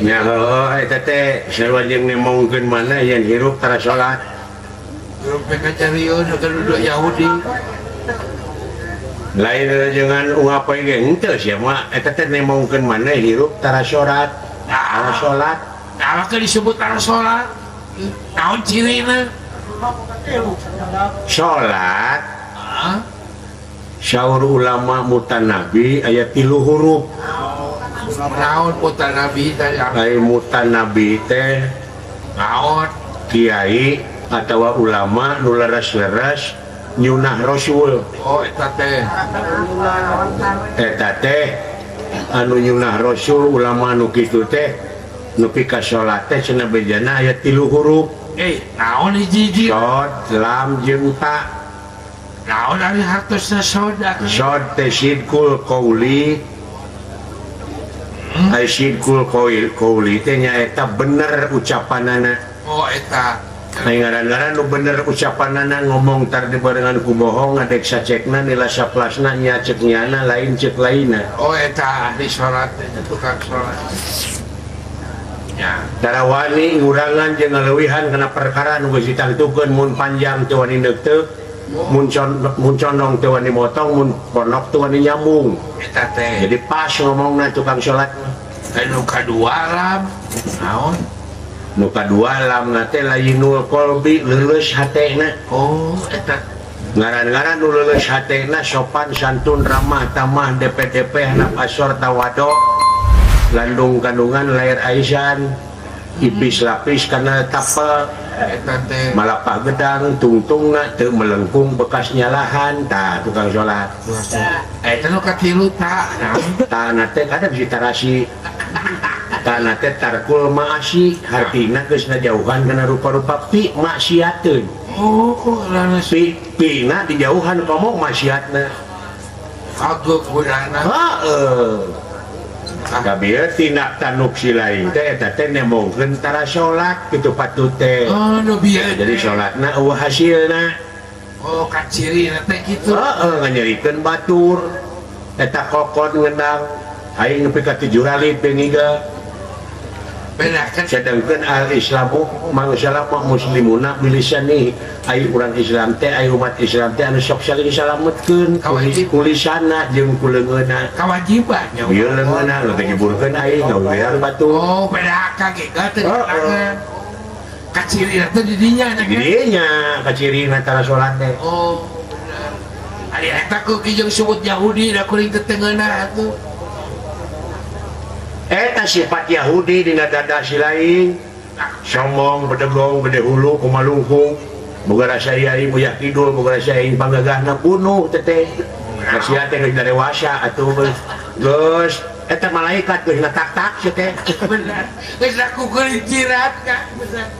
Nya heueuh eta teh sarua jeung nemongkeun mana yen hirup tara salat. Hirup kacariun duduk Yahudi. Lain jangan ungap poe ge henteu sia mah eta teh nemongkeun mana hirup tara salat. Tara salat. Tah ke disebut tara salat. Naon cirina? Salat. Saur ulama mutanabi aya 3 huruf. Naon mutanabi teh? Ai mutanabi teh naon? Kiai atawa ulama nu leres-leres nyunah Rasul. Oh eta teh. Eta teh anu nyunah Rasul ulama nu kitu teh nepi ka salat teh cenah bejana aya 3 huruf. Naon hiji-hiji? Sod, lam jeung ta. Naon ari hartosna sod atuh? Sod teh sidqul qauli. Ai sidqul qauli teh nyaeta bener ucapanana. Oh eta. Ai ngaran-ngaran nu bener ucapanana ngomong tar dibarengan ku bohong ngadek sacekna nila saplasna nya ceuk nyana lain ceuk lainna. Oh eta ahli salat teh tukang salat. Ya. Tarawani ngurangan jeung ngaleuwihan kana perkara nu geus ditangtukeun mun panjang teu wani neuteup, mun condong teu wani motong, mun pondok teu wani nyambung. Eta teh. Jadi pas ngomongna tukang salat. Anu kadua lam naon? Nu kadua lamna teh layinul qalbi leuleus hatena. Oh eta. Ngaran-ngaran nu leuleus hatena sopan santun ramah tamah DPDP hanap asor tawado. Landung kandungan lahir aisan ipis lapis karena tapel malapah gedang tungtungna teu melengkung bekas nyalahan tah tukang salat. Eta nu katilu ta tah teh kada bisa tarasi tah teh tarkul maasi hartina geus ngajauhan kana rupa-rupa pi maksiateun. Oh pi pina dijauhan komo maksiatna kagok budana. Heeh. Kabir tindak tanuk si lain teh eta teh nemongkeun tara salat kitu patut teh. Oh nu bieu. Jadi salatna eueuh hasilna. Oh kacirina teh kitu. Heeh nganyerikeun batur. Eta kokot ngendang aing nepi ka 7 ralit bengiga. Bedakeun sedangkeun al islamu mangsalah muslimuna bilisani ai urang Islam teh ai umat Islam teh anu sok saling salametkeun kulisana jeung kuleungeunna kawajiban nya ieu leungeunna nu teh nyiburkeun aing ngawean batu. Oh bedakan ge teh kacirina teh di dinya nya di dinya kacirina tara salat teh. Oh bener ari eta ku kijang sebut Yahudi da kuring teh tengeunah atuh. Eta sifat Yahudi dina dada si lain sombong bedegong gede hulu kumalungkung boga rasa ieu muyah kidul boga rasa aing panggagahna bunuh teteh sia teh geus dewasa atuh geus eta malaikat geus ngatak-tak sia teh bener geus lakukeun jirat ka bener.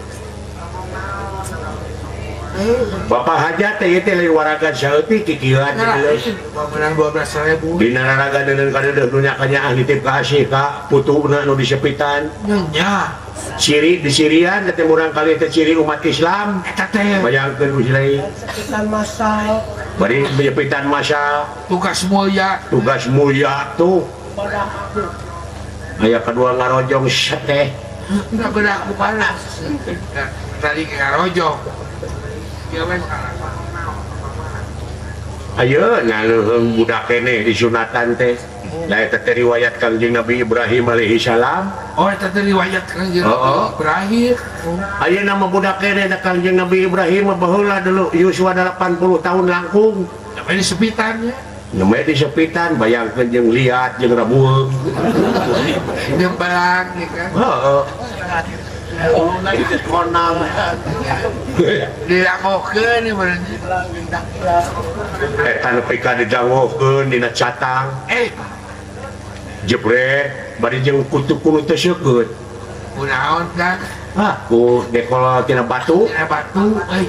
Bapak hajat teh ieu teh lain waragan saeutik kikieuan geus menang 12.000 dina raraga deungeun kadeudeuh nu nyakanyaah nitip ka asih ka putuna nu disepitan nya ciri disirian teh murang kali teh ciri umat Islam eta teh bayangkeun ku lain sepitan massal bari menyepitan massal tugas mulia tuh aya kadua ngarojong teh da bedak ku panas tadi ngarojong. Ayo naleuheung budak keneh disunatan teh. Lah eta teh riwayat Kangjeng Nabi Ibrahim alaihi salam. Oh eta teh riwayat Kangjeng Nabi Ibrahim. Ayeuna mah budak keneh da Kangjeng Nabi Ibrahim mah baheula dulu yuswa 80 tahun langkung. Namanya disepitan nya. Namanya disepitan bayangkeun jeung liat jeung rabueung. Jeung belang ya kan. Heeh. Dilangokeun eta nepi ka didangokeun dina catang. Jebret bari jeung kutu kuno teh seukeut. Kunaon kan? Ah, ku dekol tina batu. Tina batu euy.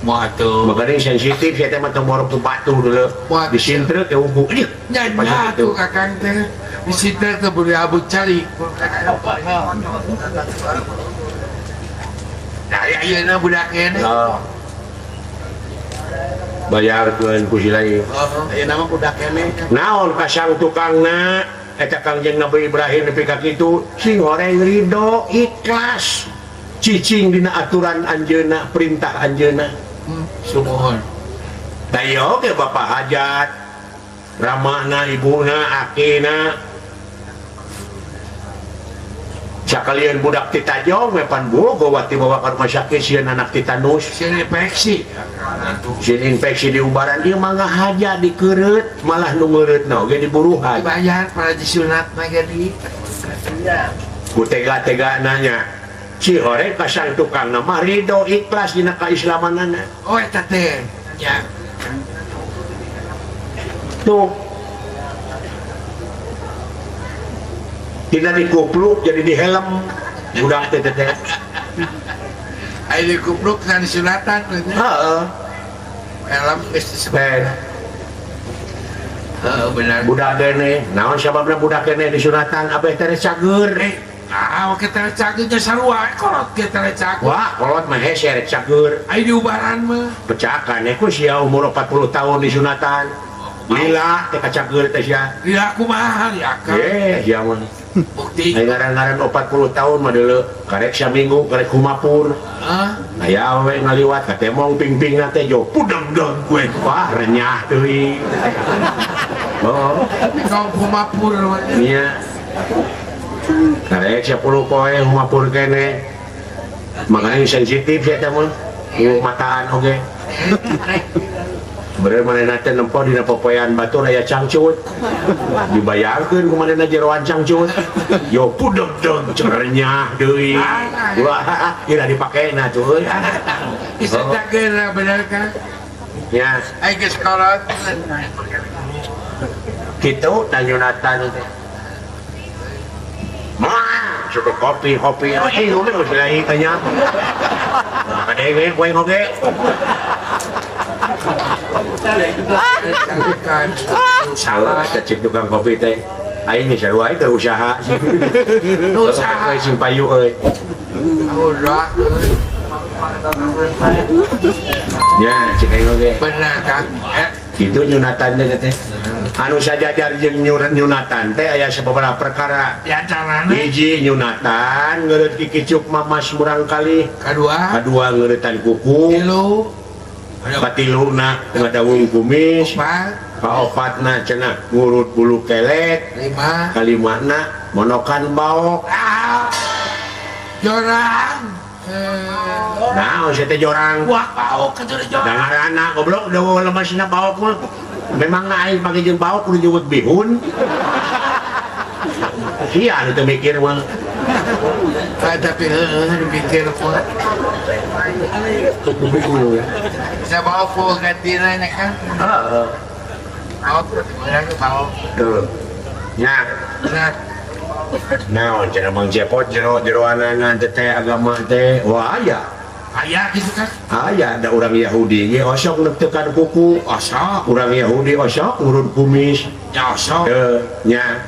Moal atuh. Makanya sensitif sia teh mah tong borok ku batu dulu. Disintrek teh unggul. Nya nya atuh kakang teh. Disintrek teh beureum abu cari. Nah, ayeuna budak keneh. Bayarkeun ku si lain. Ayeuna mah budak keneh. Naon kasang tukangna? Eta Kangjeng Nabi Ibrahim nepi ka kitu sing horeng ridho ikhlas cicing dina aturan anjeunna perintah anjeunna. Sumuhun. Da ieu oge bapak hajat ramana ibuna akina sakalian budak titajong we pan bogo waktu bawa ka rumah sakit sieun anak tetanus sieun infeksi sieun infeksi di ubaran ieu mah ngahaja dikeureut malah nu ngeureutna oge diburuhan dibayar para disunat mah jadi ku tega-tega nanya si hore ka sang tukangna mah ridho ikhlas dina kaislamanana. Oh eta teh nya tuh tidak dikupluk jadi di helm budak teh teh aya dikupluk kana disunatan heeh helm geus disebut heeh benar budak keneh naon sababna budak keneh disunatan abeh teh cager ah oke teh cager nya sarua kolot ge teh cager wah kolot mah hese rek cager aya diubaran mah pecakan ku sia umur 40 tahun disunatan lila teh kacager teh sia lila kumaha ya kan sia mah bukti ngaran-ngaran 40 tahun mah deuleu karek saminggu karek humapur aya awewe ngaliwat katemong ping-pingna teh jo pudeng-deng gue wah renyah teuing oh kau humapur nya karek 10 poe humapur keneh makanya sensitif sia teh mah mataan oge Bener manehna teh nempo dina popoean batur aya cangcut. Dibayangkeun ku manehna jeroan cangcut. Yo pudeg-deg renyah deui. Wah, ira dipakena tuh euy. Bisa cageuna bener kan? Ya. Ai geus kolot. Kitu tanyunatan teh. Mah, cukup kopi, kopi. Eh, oge geus lain tanya. Kadenge kowe oge. Salah cek tukang kopi teh. Aing geus sarua teh usaha. Usaha sing payu euy. Udah. Ya, cek aing oge. Bener kan? Kitu nyunatan teh teh. Anu sajajar jeung nyunatan teh aya sababaraha perkara. Di antarana hiji nyunatan ngeureut kikicuk mamas murang kali. Kadua, kadua ngeuretan kuku. Tilu katiluna ngadawung kumis. Kaopatna cenah ngurut bulu kelek. Lima kalimana monokan baok. Ah, jorang. Naon sia teh jorang? Wah, baok atuh jorang. Da ngaranna goblok deui lemasna baok mah. Memang aing pake jeung baok kudu nyebut bihun. Sia anu teu mikir mah. Tapi heueuh mikir mah. Bisa bawa full gantina nya kan? Heeh. Baok bener baok. Tuh. Nya. Bener. Naon cenah Mang Cepot jero-jeroanana teh agama teh wah aya. Aya kitu kan? Aya da urang Yahudi ge osok neutekan kuku, osok. Urang Yahudi osok ngurut kumis. Nya osok. Teu nya.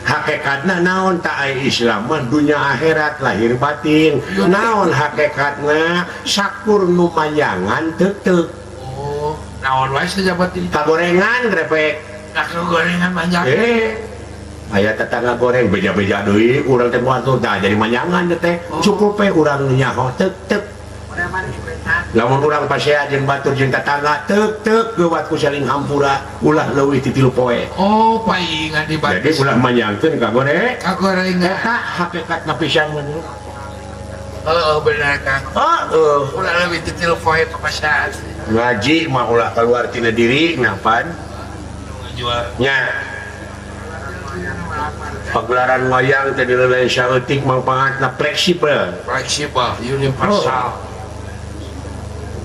Hakikatna naon tak ai Islam mah dunya akhirat lahir batin. Naon hakikatna sakur nu mayangan teu-teu. Oh, naon wae sajabat ini? Kagorengan grepek. Kagorengan manjang. Aya tetangga goreng beja-beja deui urang teh moal tah jadi manyangan teh. Cukup we urang nyaho teuk-teuk. Lamun urang pasea jeung batur jeung tetangga teuk-teuk geuwat ku saling hampura ulah leuwih ti 3 poe. Oh, paingan di batas. Jadi ulah manyangkeun ka goreng. Ka gorengan. Eta hakikatna pisan mah. Heeh, bener Kang. Heeh. Ulah leuwih ti 3 poe papasean. Ngaji mah ulah keluar tina diri ngapan? Nya. Pagelaran wayang teh dileuleuh saeutik mangpaatna fleksibel. Fleksibel, universal. Oh.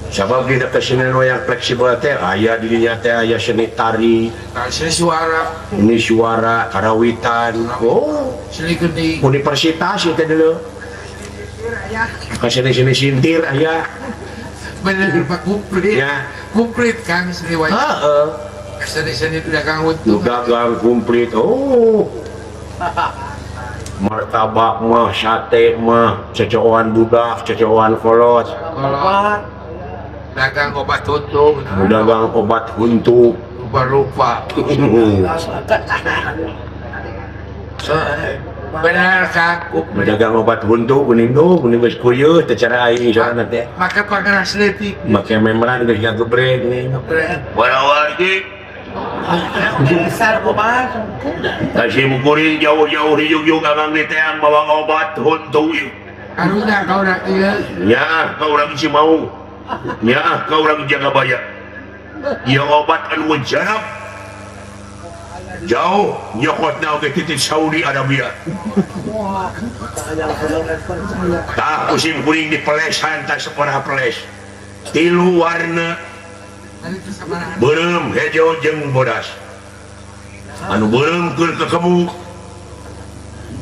Sabab dina kesenian wayang fleksibel teh aya di dinya teh aya seni tari, seni suara, seni suara, karawitan. Oh, seni geni. Universitas ieu teh deuleu. Ka seni-seni sintir aya. Bener Pak, komplit. Ya. Komplit Kang seni wayang. Heeh. Seni-seni dagang utuh. Dagang komplit. Oh. Martabak mah, sate mah, cecoan budak, cecoan kolot. Kolot. Dagang obat huntu. Dagang obat huntu. Rupa-rupa. Benar Kang. Dagang obat huntu kuning tuh kuning geus kuyeuh teh cara aing sorangan teh. Make pangeras leutik. Make membran geus ngagebreg nih. Warawargi. Dasar kumaha. Kasim kuring jauh-jauh di Jugjug amang diteang bawa obat huntu ieu. Karunya ka urang ieu. Nyaah ka urang Cimaung. Nyaah ka urang Jagabaya. Ieu obat anu mujarab. Jauh nyokotna oge ti Saudi Arabia. Tah kusim kuring dipelesan tah sabaraha peles. Tilu warna beureum hejo jeung bodas. Anu beureum keur kekebuk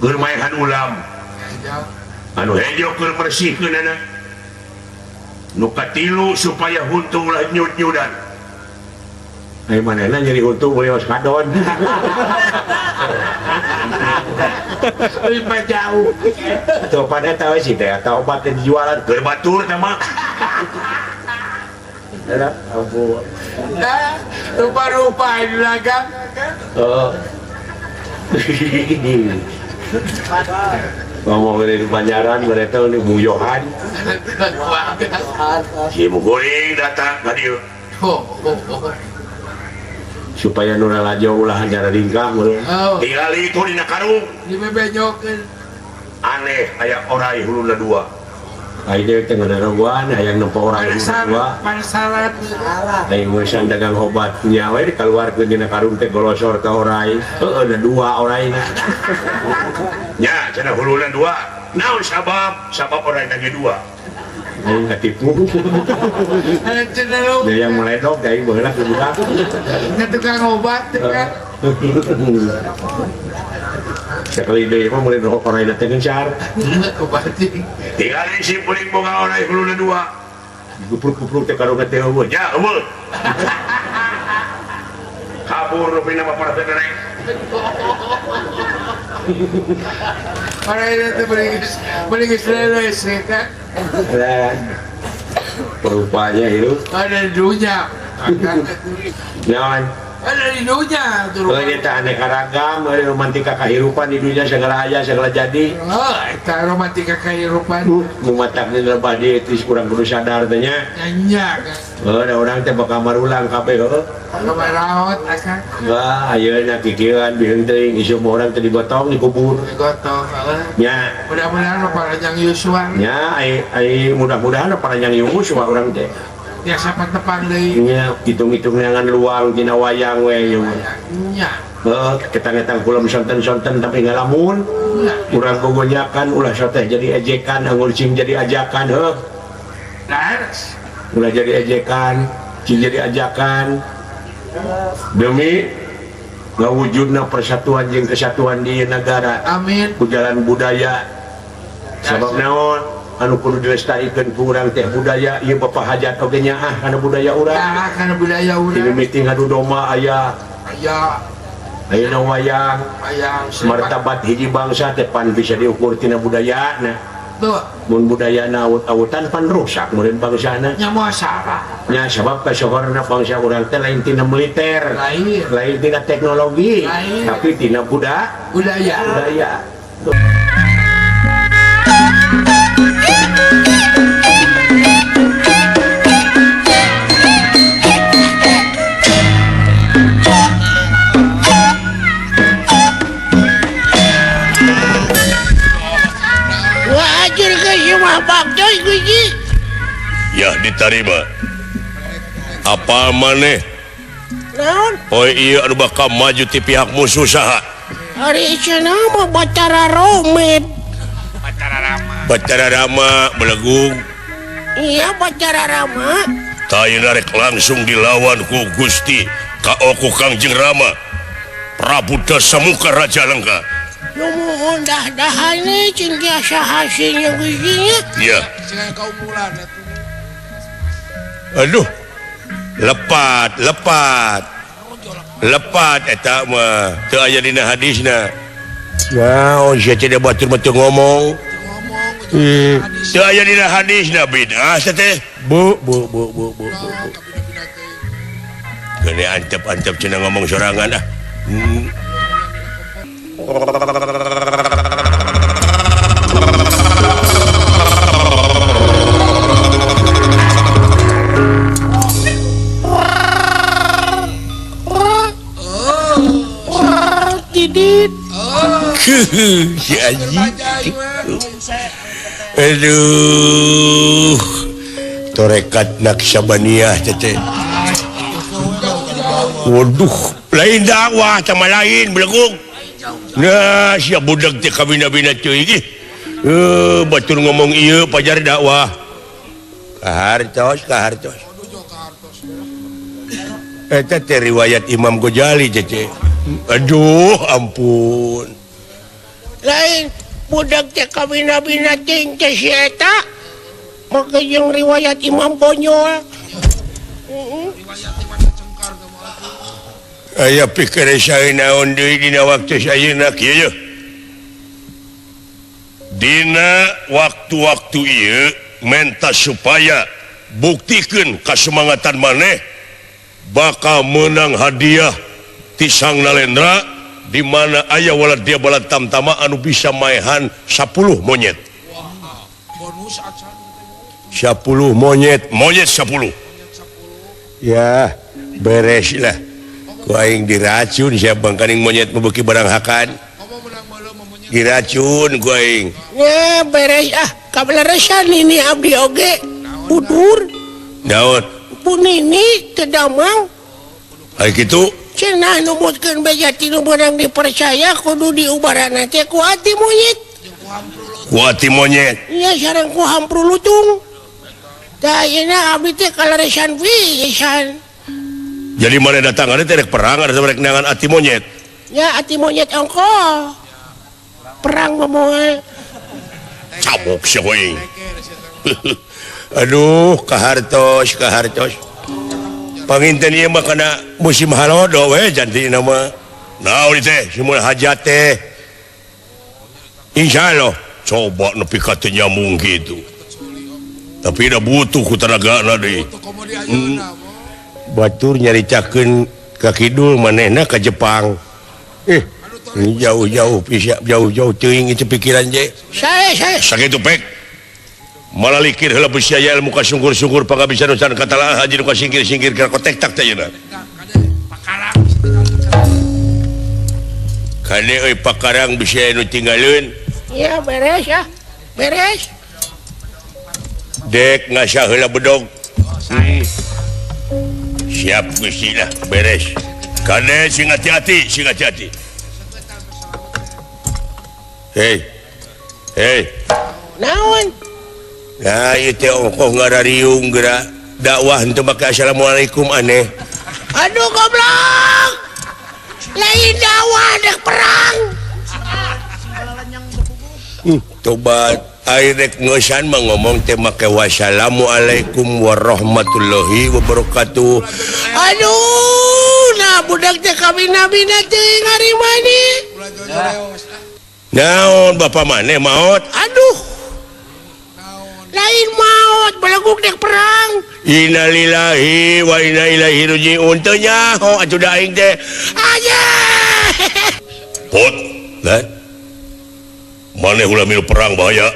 keur maehan ulam. Anu hejo keur bersihkeunana. Nu katilu supaya huntu ulah nyut-nyudan. Ai manehna nyeri huntu beos kadon. Lima jauh. Tuh pada tahu sih teh atau obat teh dijualan keur batur teh mah. Lah ampun. Nah, rupa-rupa di dagang. Oh. Ngomong dari Banjaran mereka ini Bu Yohan. Si Muguring datang ka dieu. Supaya nu lalajo ulah jara ringkah meureun. Tingali itu dina karung. Dibebenyokeun. Aneh aya orai huluna dua. Ai deui teh ngadarogoan hayang nempo orai huluna dua. Pansalat. Ai ngeusan dagang obat nya we dikaluarkeun dina karung teh golosor ka orai. Heueuh da dua oraina. Nya cenah huluna dua. Naon sabab? Sabab oraina ge dua. Aing katipu. Dia yang meledok aing baheula ke budak. Nya tukang obat teh kan. Sakali deui mah meuli rokok oraina teh gencar. Obat. Tingali si puring boga orai huluna dua. Gupruk-gupruk teh karung teh eueuh. Nya eueuh. Kabur rupina mah para teh. Oraina teh beringis leles kan. Rupanya itu ada dunia. Naon? Ada di dunia. Kalau kita aneka ragam, ada romantika kehidupan di dunia segala aja segala jadi. Oh, eta romantika kehidupan. Mumatak lebah di etis kurang kudu sadar teh nya. Nya. Heuh, da urang teh bakal marulang kabeh heuh. Kamaraot akang. Wah, ayeuna kikieuan biheung teuing isu mah urang teh digotong dikubur. Digotong heuh. Nya. Mudah-mudahan paranjang yuswa. Nya, ai mudah-mudahan paranjang yuswa urang teh. Biasa patepang deui. Nya, hitung-hitung neangan luang tina wayang we ieu. Nya. Heuh, ketang-etang kulem sonten-sonten tapi ngalamun. Urang gogonyakan ulah soteh jadi ejekan, anggur cing jadi ajakan heuh. Laras. Ulah jadi ejekan, cing jadi ajakan. Demi ngawujudna persatuan jeung kesatuan di negara. Amin. Ku jalan budaya. Sabab naon? Anu kudu dilestarikeun ku urang teh budaya ieu bapak hajat oge nyaah kana budaya urang. Nyaah kana budaya urang. Di meeting adu domba aya. Aya. Ayeuna wayang. Wayang. Martabat hiji bangsa teh pan bisa diukur tina budayana. Tuh. Mun budayana awut-awutan pan rusak meureun bangsana. Nya moal salah. Nya sabab kasohorna bangsa urang teh lain tina militer. Lain. Lain tina teknologi. Lain. Tapi tina budaya. Budaya. Ya diterima apa maneh oh iya anu bakal maju ti pihak musuh saha ari cenah mah Batara Romet Batara Rama belegung iya Batara Rama tah rek langsung dilawan ku Gusti Kaoku Kangjeng Rama Prabu Dasamuka Raja Lengka nuhun dah-dahan cing biasa hasilnya giginya iya aduh lepat lepat lepat eta mah teu aya dina hadisna naon sia teh batur mah teu ngomong teu aya dina hadisna bid'ah teh bu bu bu bu bu gede antep-antep cenah ngomong sorangan ah. Si Aji. Aduh, torekat Naksabaniah tete. Waduh, lain dakwah sama lain beleguk. Nah, siap budak teh kabina-bina teuing ih. Batur ngomong ieu pajar dakwah. Kahartos, kahartos. Eta teh riwayat Imam Ghazali tete. Aduh, ampun. Lain budak teh kabina-bina teuing teh si eta. Make jeung riwayat Imam Bonyol. Aya pikir saya naon deui dina waktu ayeuna kieu ye. Dina waktu-waktu ieu menta supaya buktikeun kasemangatan maneh bakal menang hadiah ti Sang Nalendra di mana aya walad dia balad tamtama anu bisa maehan 10 monyet. 10 monyet, monyet 10. Ya, beres lah. Ku aing diracun siap bangkaning monyet mebeuki barang hakan. Diracun ku aing. Ya, beres ah, kabeleresan ini abdi oge. Udur. Naon? Punini teu damang. Ai kitu? Cenah numutkeun beja ti nu beunang dipercaya kudu diubaran teh ku ati monyet. Ku ati monyet. Nya sareng ku hampru lutung. Tah ayeuna abdi teh kaleresan pisan. Jadi mana datang ada teh rek perang ada rek neangan ati monyet. Ya ati monyet ongko. Perang ngomongnya. Cabok sia we. Aduh, kahartos, kahartos. Panginten ieu mah kana musim halodo we jantina mah. Naon teh simul hajat teh. Insyaallah coba nepi ka teu nyambung kitu. Tapi da butuh ku tenagana deui. Batur nyaritakeun ka kidul manehna ka Jepang. Jauh-jauh bisa jauh-jauh teuing itu pikiran je. Sae sakitu pek. Malah likir heula beusi aya ilmu kasungkur-sungkur pangabisa nu can katalaah haji nu kasingkir-singkir ka kotek tak teh ayeuna. Kade euy pakarang bisi aya nu tinggaleun. Ya beres ya. Beres. Dek ngasah heula bedog. Siap Gusti lah beres. Kade sing hati-hati, sing hati-hati. Hei. Hei. Naon? Nah, ieu teh ongkoh ngarariung geura dakwah henteu make assalamualaikum aneh. Aduh goblok. Lain dakwah dek perang. Tobat air rek ngeusan mah ngomong teh make wassalamualaikum warahmatullahi wabarakatuh. Aduh, nah budak teh kabina-bina teuing ngarimani. Naon bapak maneh maot? Aduh. Lain maot beleguk dek perang. Innalillahi wa inna ilaihi rajiun. Teu nyaho atuh da aing teh. Aja. Pot, lah. Maneh ulah milu perang bahaya.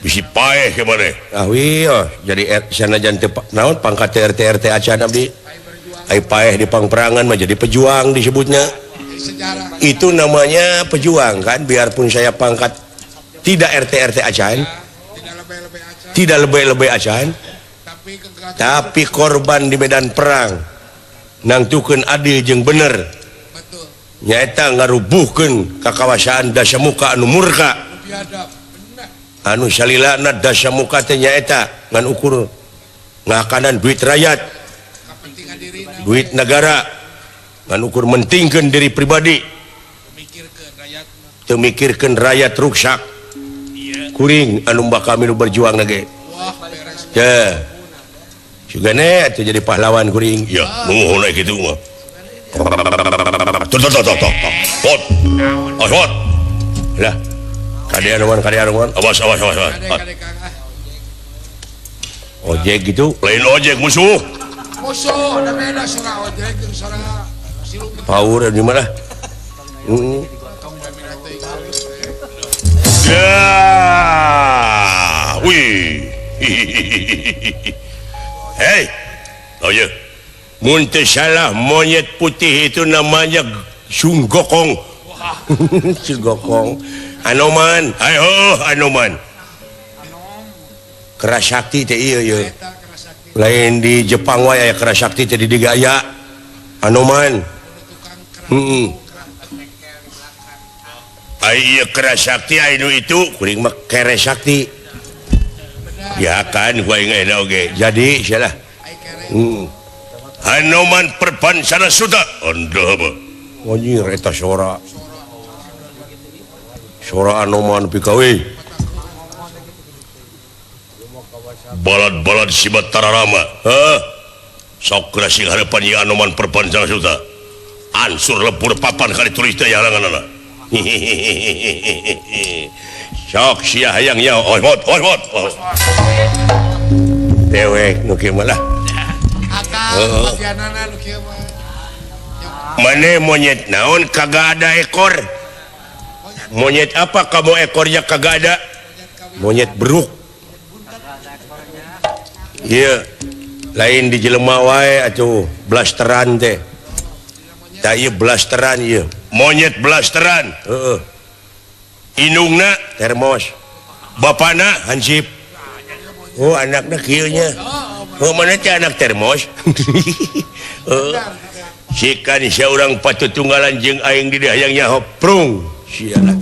Bisi paeh ke maneh. Ah wieu, jadi sanajan teu naon pangkat RT RT acan abdi. Ai paeh di pangperangan mah jadi pejuang disebutnya. Itu namanya pejuang kan, biarpun saya pangkat tidak RT RT acan. Tidak lebih-lebih acan, tapi korban di medan perang nangtukeun adil jeung bener nyaeta ngarubuhkeun kakawasaan Dasamuka anu murka anu salilana Dasamuka teh nyaeta ngan ukur ngakanan duit rakyat, duit negara, ngan ukur mentingkeun diri pribadi, teu mikirkeun rakyat ruksak. Kuring anu bakal milu berjuang lagi. Ya. Sugane atuh jadi pahlawan kuring. Ya, nuhun we kitu mah. Tok tok tok tok. Pot. Awas. Lah. Kadean kadean. Awas awas awas. Ojek gitu, lain ojek musuh. Musuh, da beda sora ojek jeung sora siluman. Power di mana? Ya, wih. Hei, oh ya. Mun teu salah monyet putih itu namanya Sunggokong. Sunggokong. Anoman, ayo Anoman. Kerasakti teh ieu ye. Lain di Jepang wae aya kerasakti teh di digaya. Anoman. Heeh. Ai ieu kerasakti anu itu kuring mah keresakti. Ya kan ku aing enak oge. Jadi salah. Heeh. Anoman Perbansana Suta. Anda apa? Anjir eta sora. Sora Anoman pikawe. Balad-balad si Batara Rama. Hah? Sok geura sing harapan ieu Anoman Perbansana Suta. Ansur lebur papan kali tulis teh halanganana. Sok sia hayang nya oi hot. Dewek nu kieu mah lah. Mane monyet naon kagak ada ekor? Monyet apa kamu ekornya kagak ada? Monyet beruk. Iya, lain di jelema wae atuh blasteran teh. Tah ieu blasteran ieu. Monyet blasteran. Heeh. Indungna termos. Bapana hansip. Oh, anakna kieu nya. Oh, mana teh anak termos? Sikan sia urang patut tunggalan jeung aing di dieu hayang nyaho prung. Sia lah.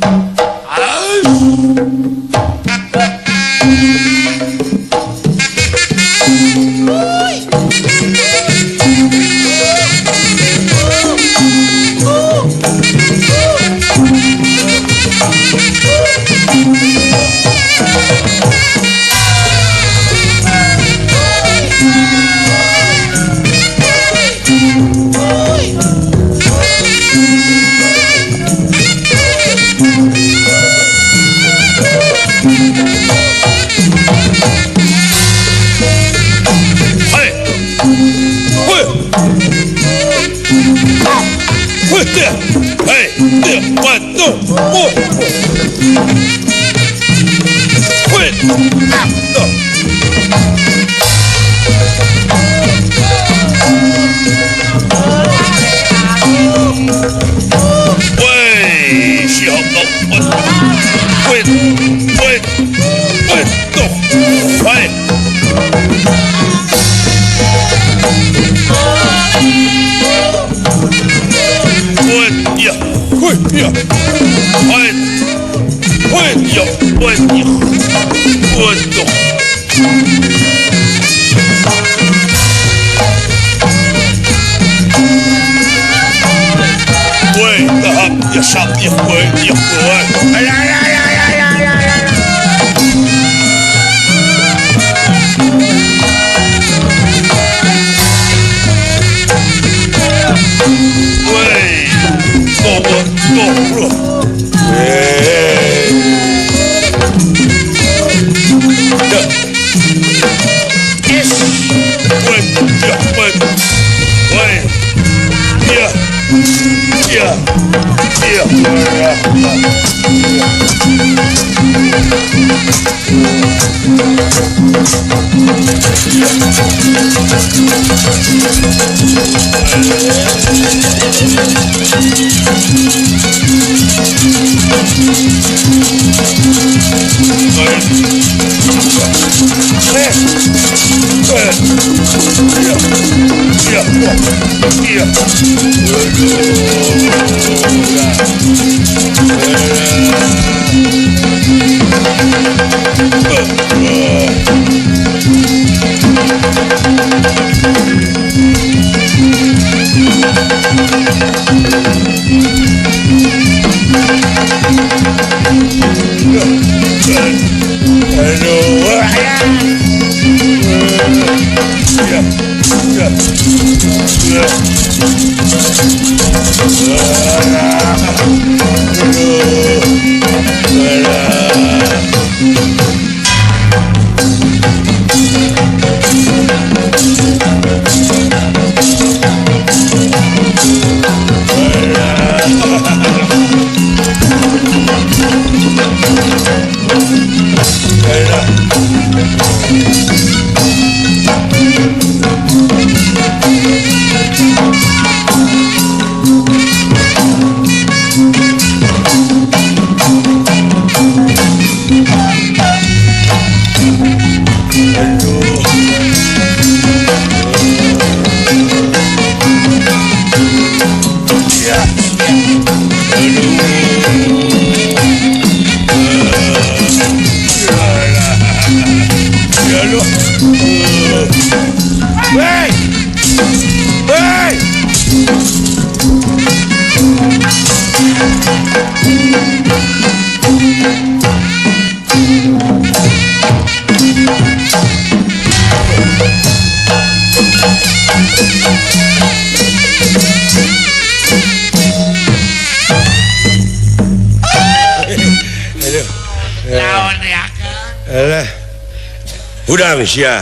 Hudang sia.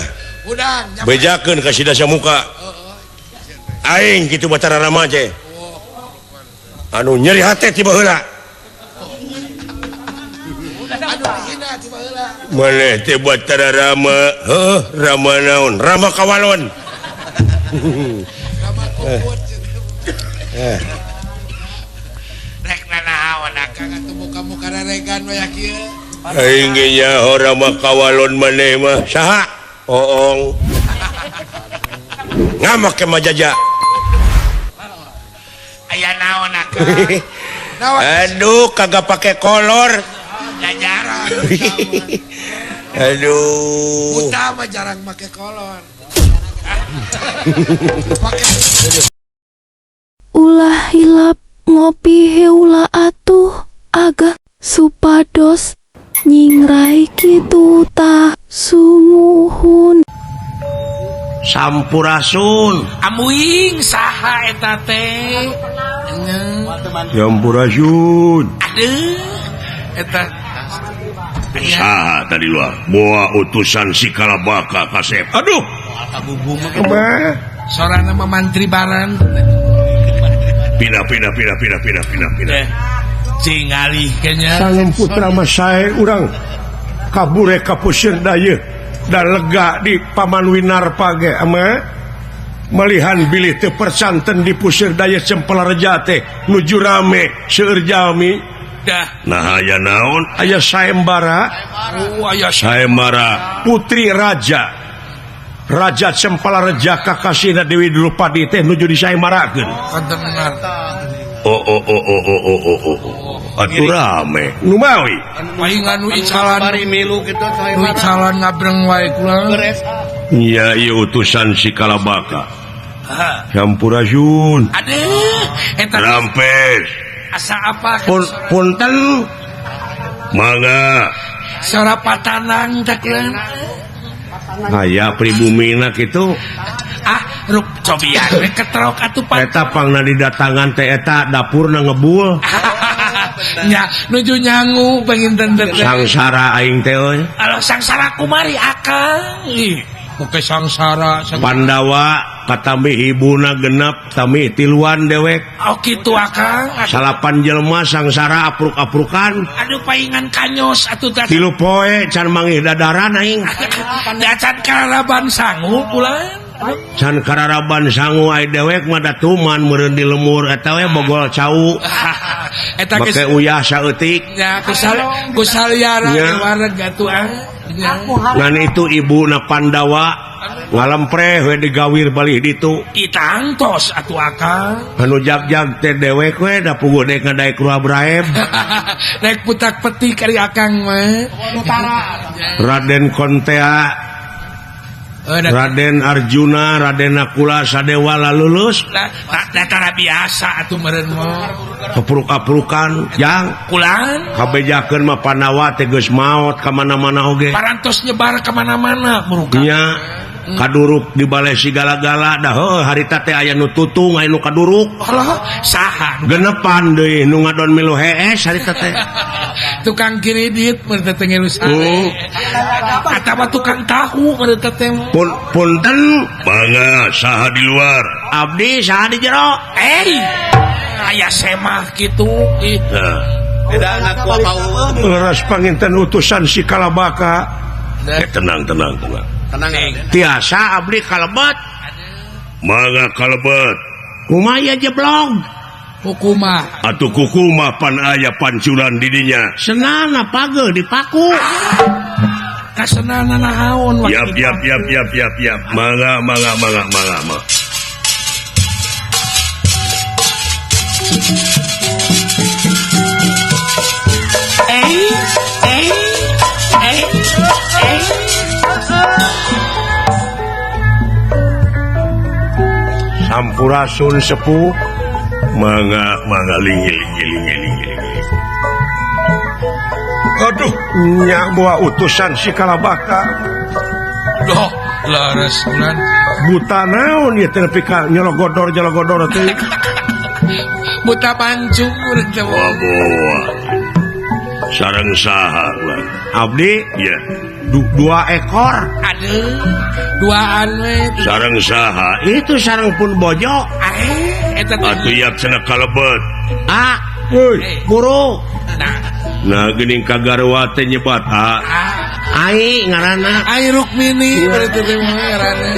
Bejakeun ka si Dasamuka. Aing kitu Batara Rama teh. Anu nyeri hate ti baheula. Maneh teh Batara Rama, heuh Rama naon? Rama kawalon. Rama kumput. Rek nanaon akang atuh muka-muka reregan we kieu. Aing ge nyaho Rama kawalon maneh mah saha? Oong. Ngamak ke majaja. Aya naon akang? Aduh, kagak pakai kolor. Ya jarang. Aduh. Buta mah jarang make kolor. Ulah hilap ngopi heula atuh agak supados nyingrai kitu tah sumuhun. Sampurasun. Amuing saha eta teh? Sampurasun. Aduh, eta saha tadi luar? Boa utusan si Kalabaka kasep. Aduh. Kumaha? Sorana mah mantri baran. Pindah pindah pindah pindah pindah pindah pindah. Cing alih kenya. Salam putra mah sae urang kabure ka puseur dayeuh da lega di Paman Winarpa ge ama malihan bilih teu persanten di puseur dayeuh Cempelareja teh nuju rame seueur jalmi. Dah. Nah aya naon? Aya sayembara. Oh, aya sayembara putri raja. Raja Cempelareja kakasihna Dewi Drupadi teh nuju disayembarakeun. Oh oh oh oh oh oh oh oh. Atuh rame. Nu mawi. Paingan nu icalan milu kitu nu icalan ngabreng wae kula. Nya ieu utusan si Kalabaka. Sampurasun. Aduh, eta rampes. Asa apa? Punten. Mangga. Sora patanang teh kula. Aya pribumina kitu. Ah, rup cobian we ketrok atuh pan. Eta pangna didatangan teh eta dapurna ngebul. Nya nuju nyangu panginten teh. Sangsara aing teh euy. Alah sangsara kumari akang. Ih, muke sangsara. Pandawa katambi ibuna genep tami tiluan dewek. Oh kitu akang. Salapan jelema sangsara apruk-aprukan. Aduh paingan kanyos atuh teh. Tilu poe can manggih dadaran aing. Da can kararaban sangu kula. Can kararaban sangu ai dewek mah datuman meureun di lemur eta we bogol cau. Eta make uyah saeutik. Nya kusaliara wareg atuh ah. Ngan itu ibuna Pandawa ngalempreh we digawir balih ditu. Itangtos atuh akang. Anu jag-jag teh dewek we da puguh dek ngadaek ruah braeb. Rek putak petik ari akang mah. Raden Kontea, Raden Arjuna, Raden Nakula, Sadewa lulus. Datara biasa atuh meureun mah. Kepruk-aprukan jang kulan kabejakeun mah Pandawa teh geus maot ka mana-mana oge. Parantos nyebar ka mana-mana murukan. Nya kaduruk di balai sigala-gala dah heuh harita teh aya nu tutung aya nu kaduruk. Allah saha genepan deui nu ngadon milu hees harita teh. Tukang kredit meureun teh ngelus. Atawa tukang tahu meureun teh. Punten mangga saha di luar? Abdi saha di jero? Aya semah kitu. Nah, Leres panginten utusan si Kalabaka. Tenang tenang tenang. Tenang. Tiasa abdi kalebet. Mangga kalebet. Kumaha jeblog? Kukumah. Atuh kukumah pan aya pancuran di dinya. Senana pageuh dipaku. Kasenana naon waktu. Yap yap yap yap yap yap. Mangga mangga mangga mangga mangga. Sampurasun sepuh. Mangga mangga linggih linggih linggih linggih. Aduh, nya bawa utusan si Kalabaka. Doh, leres bulan. Buta naon ieu teh nepi ka nyologodor nyologodor teh. Buta pancung urang teh. Wah, sareng saha ulah? Abdi ya. Dua ekor. Aduh, duaan we. Sareng saha? Itu sareng pun bojo. Eta teh. Atuh yak cenah kalebet. Ah, guru. Nah, geuning kagarwa teh nyebat a. Ai ngaranna. Ai Rukmini berarti teh mah ngaranna.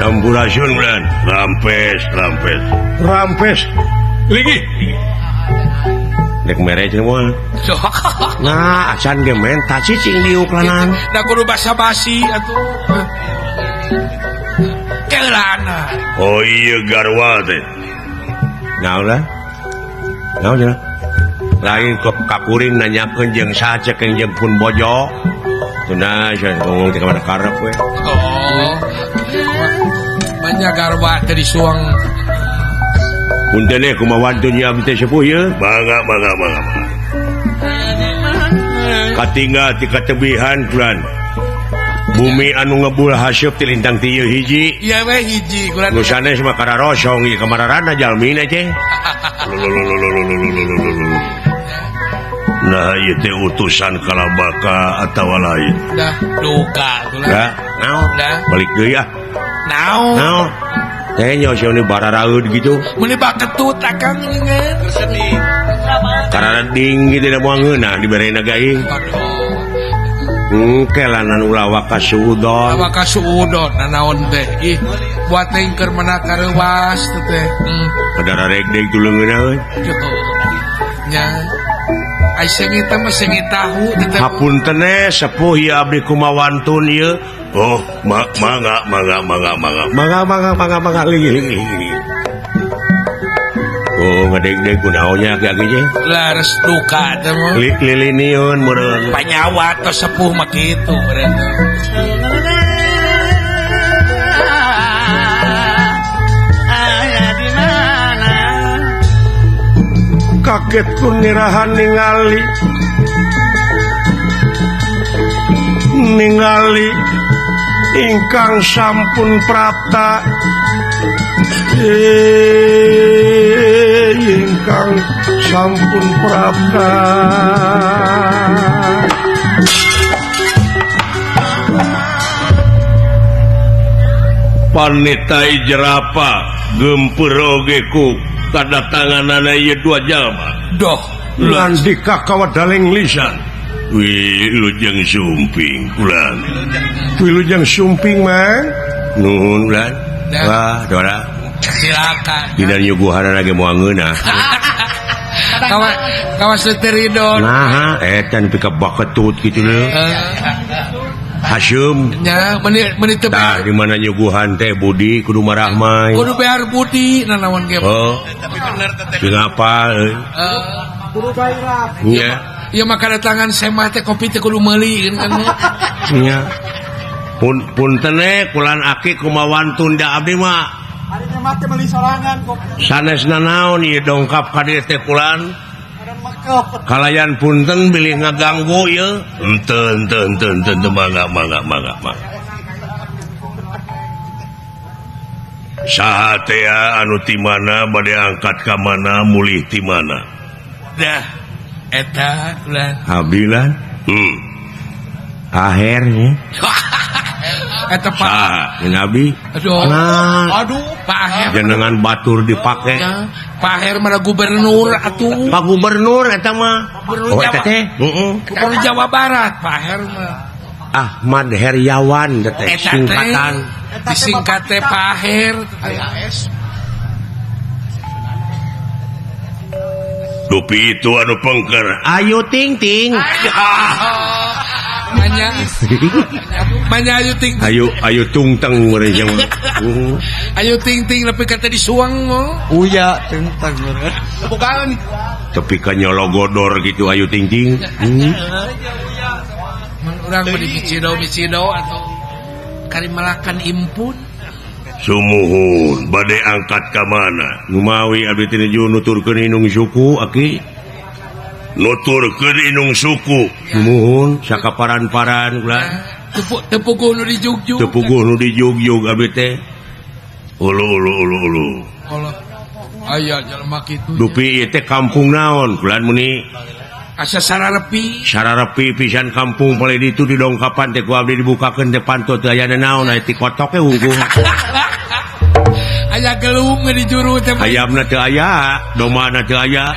Sampurasun bulan. Rampes, rampes. Rampes. Lagi. Dek mere cenah moal. Nah, acan ge menta cicing diuklanan. Da kudu basa-basi atuh. Keulana. Oh iya garwa teh. Naon lah? Naon cenah? Lain kakuring nanyakeun jeung saha cek jeung pun bojo. Cenah cenah ngomong teh ka mana karep we. Oh. Banyak garwa teh disuang. Punten eh kumaha wantun ieu abdi teh sepuh ieu? Mangga mangga mangga. Katinggal ti katebihan bulan. Bumi anu ngebul haseup ti lintang ti ieu hiji. Ieu we hiji kulan. Nu sanes mah kararosong ieu kamararana jalmina ceng. Nah ieu teh utusan Kalabaka atawa lain. Dah duka kulan. Dah, naon? Balik deui ah. Naon? Naon? Teh nyo sia bararaeud gitu. Meuni baketut akang ngeungeun. Karareding gitu da moal ngeunah diberena gaing. Kelanan ulah waka suudon. Waka suudon nanaon teh. Ih, buat teh keur mana kareuwas teh. Padahal regdeg tuleungeun euy. Nya. Ai seungit mah seungit tahu teh. Hapunten sepuh ieu abdi kumawantun ieu. Oh, mangga mangga mangga mangga. Mangga mangga mangga mangga linggih linggih. Oh, ngadeg-deg kunaon nya aki-aki teh? Leres duka teh mah. Liliniun meureun. Panyawa tos sepuh mah kitu meureun. Aya di mana? Kaget ku nirahan ningali. Ningali ingkang sampun prapta. Ingkang sampun prapta. Panitai jerapa gempur oge ku kadatanganana ieu dua jalma. Doh, nandika kawedaling lisan. Wilujeng sumping ulan. Wilujeng sumping mang. Nuhun ulan. Wah, Dora. Silakan. Dina nyuguhanana ge moal ngeunah. Kawas leuteridon. Nah, eta nepi ka baketut kitu leuh. Hasyum. Nya, meuni teu tah di mana nyuguhan teh Budi kudu marahmai. Kudu behar Budi nanaon ge. Oh. Tapi bener teh. Jeung apa euy? Kudu gairah. Nya. Ieu mah kadatangan semah teh kopi teh kudu meuli kan. Nya. Punten kulan aki kumawantun da abdi mah. Ari mah teh meuli sorangan kopi. Sanesna naon ieu dongkap ka dieu teh kulan. Kalayan punten bilih ngaganggu ieu. Henteu henteu henteu henteu mangga mangga mangga mangga. Saha teh anu ti mana bade angkat ka mana mulih ti mana? Dah eta ulah. Abdi lan. Akhirnya eta Pak Nabi. Aduh. Nah, aduh Pak Aher jenengan batur dipake. Pak Aher mah gubernur atuh. Pak gubernur eta mah. Gubernur oh eta teh. Heeh. Gubernur Jawa Barat Pak Aher mah. Ahmad Heryawan teh singkatan. Disingkat teh Pak Aher. Dupi itu anu pengker. Ayu ting ting. Manya manya ayu ting ayu ayu tungteng meureun jeung ayu ting ting nepi ka teh disuang mo. Uya tungteng meureun. Bukan tepi ka nyologodor gitu ayu ting ting. Mun urang beuki micido-micido atuh kari malakan impun. Sumuhun bade angkat ka mana? Numawi abdi teh nuju nuturkeun inung suku aki. Nuturkeun inung suku. Sumuhun sakaparan-paran ulah. Teu puguh nu dijugjug. Teu puguh nu dijugjug abdi teh. Ulu ulu ulu ulu. Allah. Aya jelema kitu. Dupi ieu teh kampung naon kulan muni? Asa sararepi. Sararepi pisan kampung paling ditu didongkapan teh ku abdi dibukakeun teh panto teu aya naon aya ti kotok e hungkul. Aya gelung di juru teh. Ayamna teu aya, domana teu aya.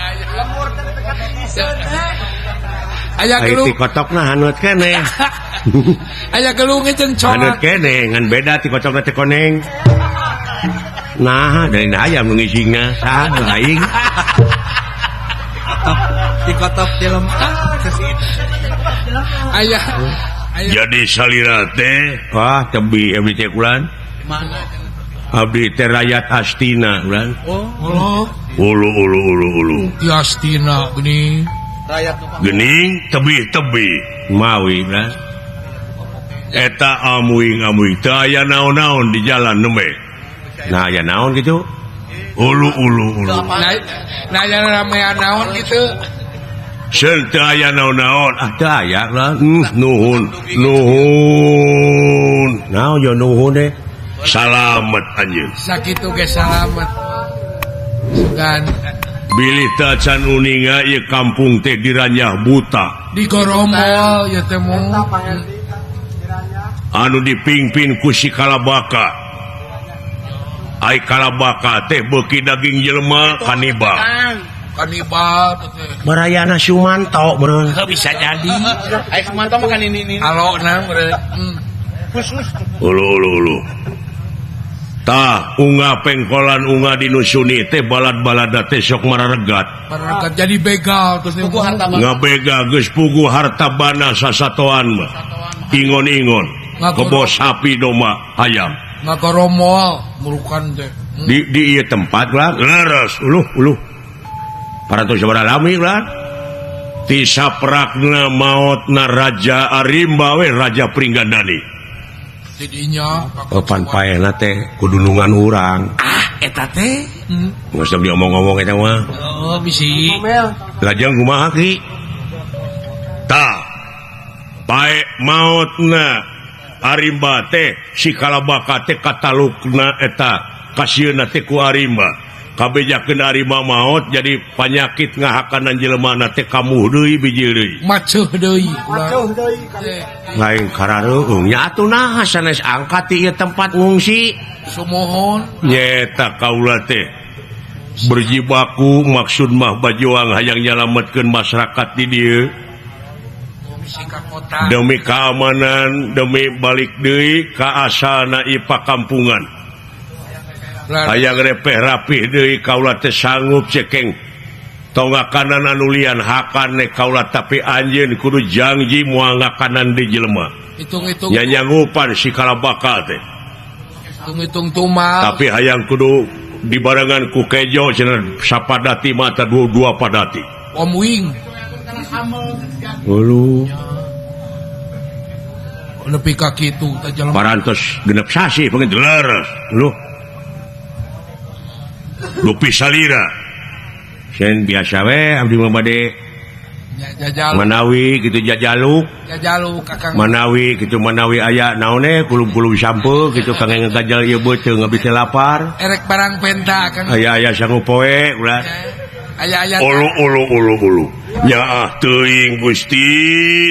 Aya gelung ti kotokna haneut keneh. Aya gelung jeung colak. Haneut keneh ngan beda ti kotokna teh koneng. Nah, dari ayam nu ngisingna saha nu aing. Ti kotok jelema. Aya. Jadi salira teh wah tebi abdi teh kulan. Abdi teh rakyat Astina kulan. Oh. Ulu ulu ulu ulu. Di Astina geuning. Rakyat geuning tebih-tebih mawi kulan. Eta amuing-amuing teu aya naon-naon di jalan nembe. Nah aya naon kitu? Ulu ulu ulu. Nah aya ramean naon kitu? Seun teu aya naon-naon. Ah teu aya lah. Nuhun nuhun. Naon yo nuhun deh. Salamet anjeun. Sakitu ge salamet. Sugan. Bilih teu acan uninga ieu kampung teh diranyah buta. Di goromol ieu teh mung. Anu dipingpin ku si Kalabaka. Ai Kalabaka teh beuki daging jelema kanibal. Kanibal teh. Barayana Sumanto meureun. Heuh bisa jadi. Ai Sumanto mah kan ini. Alona meureun. Ulu ulu ulu. Tah unga pengkolan unga di Nusuni teh balad-balada teh sok mararegat. Mararegat jadi begal terus puguh harta bana. Ngabega geus puguh harta bana sasatoan mah. Ingon-ingon, kebo sapi domba ayam. Ngagoromol murukan teh. Di ieu tempat lah leres uluh uluh. Parantos sabaraha lami lah. Ti saprakna maotna Raja Arimba we Raja Pringgandani. Tidinya pan paehna teh kudunungan urang. Ah eta teh. Geus teu diomong-omong eta mah. Oh bisi. Lajeng kumaha ki? Tah. Pae maotna Arimba teh si Kalabaka teh katalukna eta kasieunna teh ku Arimba. Kabejakeun Arimba maot jadi panyakit ngahakanan jelemana teh kamuh deui biji deui. Maceuh deui. Maceuh deui. Lain karareueung nya atuh naha sanes angkat ti ieu tempat ngungsi. Sumuhun. Nyeta kaula teh berjibaku maksud mah bajuang hayang nyalametkeun masyarakat di dieu. Demi keamanan, demi balik deui ka asalna ieu pakampungan. Hayang repeh rapih deui kaula teh sanggup cekeng tongakanan anu lian hakane kaula tapi anjeun kudu janji moal ngakanan di jelema. Hitung-hitung nyanyangupan si Kalabaka teh. Hitung-hitung tumal. Tapi hayang kudu dibarengan ku kejo cenah sapadati mata dua padati. Om wing. Ulu. Nepi ka kitu teh jelema. Parantos genep sasih pengen leres. Uluh. Lupi salira. Sen biasa we abdi mah bade manawi kitu jajaluk. Jajaluk kakang. Manawi kitu manawi aya naon kulub-kulub sampeu kitu kangge ngagajal ieu beuteung abdi teh lapar. Erek barang penta kang. Aya-aya sangu poe ulah. Aya-aya. Ulu ulu ulu ulu. Nyaah teuing Gusti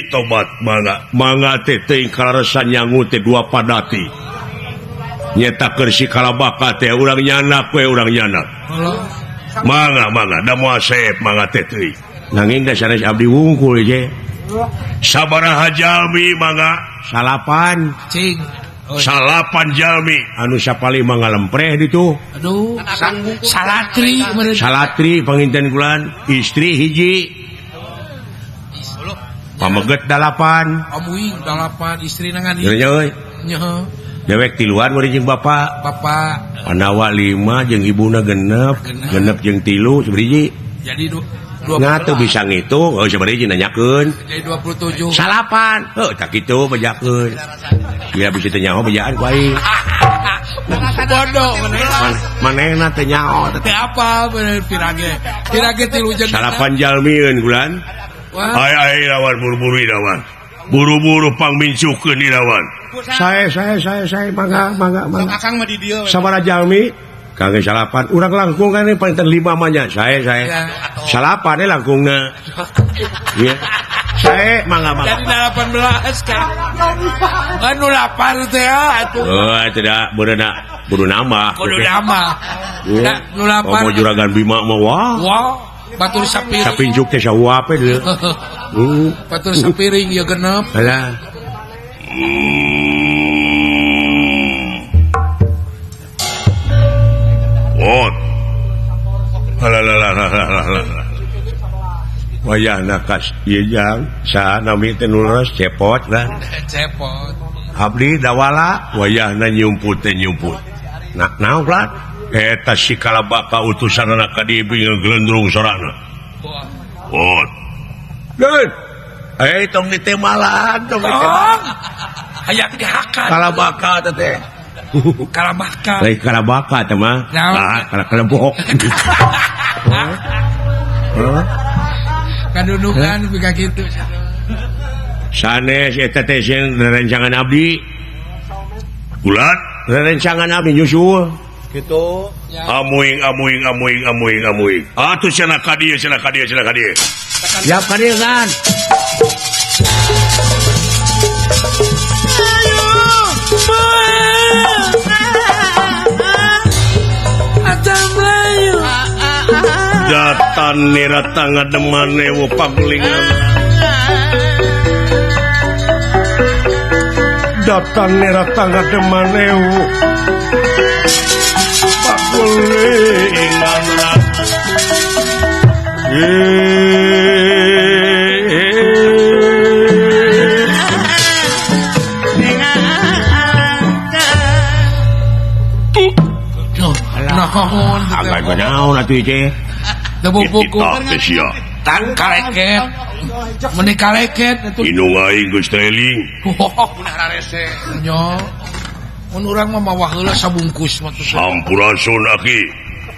tobat mangga mangga teh teuing kalaresan nyangu teh dua padati nyeta keur si kalabaka teh urang nyanak we urang nyanak mangga mangga da moal seep mangga teh teuing nanging da sanes abdi wungkul je sabaraha jalmi mangga salapan cing salapan jalmi anu sapali mangga lempreh ditu aduh salatri salatri panginten kulan istri hiji pameget 8 amuing 8 istri nangan nya dewek tiluan meureun jeung bapak bapak Panawa 5 jeung ibuna genep genep jeung 3 sabaraha jadi nah teu bisa ngitung oh sabaraha nanyakeun jadi 27 salapan heuh tak kitu bejakeun ya bisa teu nyaho bejaan ku aing bodoh manehna teu nyaho teu apa bener pirage pirage tilu jeung salapan jalmieun bulan ay ay lawan buru-buru lawan buru-buru pangmincukeun lawan saya mangga mangga mangga akang mah di dieu sabaraha jalmi kangge salapan urang langkung kan paling 5 mah nya saya salapan langkungna ieu saya mangga mangga jadi 18 kan anu lapar teh atuh oh tidak beurena kudu nambah kudu nambah nu lapar oh juragan Bima mah wah wah batur sapiring sapinjuk teh sahuap we deui batur sapiring ieu genep halah ot halalalalalala wayahna kas ieu jang saha nami teh nu leres cepot kan cepot abdi dawala wayahna nyumput teh nyumput nah naon plat eta si kalabaka utusanana ka dieu ngeglendrung sorana ot geus eh tong ditemalan tong ditemalan hayang dihakan kalabaka teh teh kalabaka lain kalabaka teh mah ah kalebok kadudukan pika kitu sanes eta teh sieun rerencangan abdi ulat rerencangan abdi nyusul gitu amuing amuing amuing amuing amuing atuh cenah ka dieu cenah ka dieu cenah ka dieu siap ka dieu kan datan nirata ngademan ewu pagulingan datan nirata ngademan ewu pagulingan naon agak naon atuh teh buku tan kaleket meni kaleket atuh inung aing geus teling nya mun urang mah mawa heula sabungkus mah sampurasun aki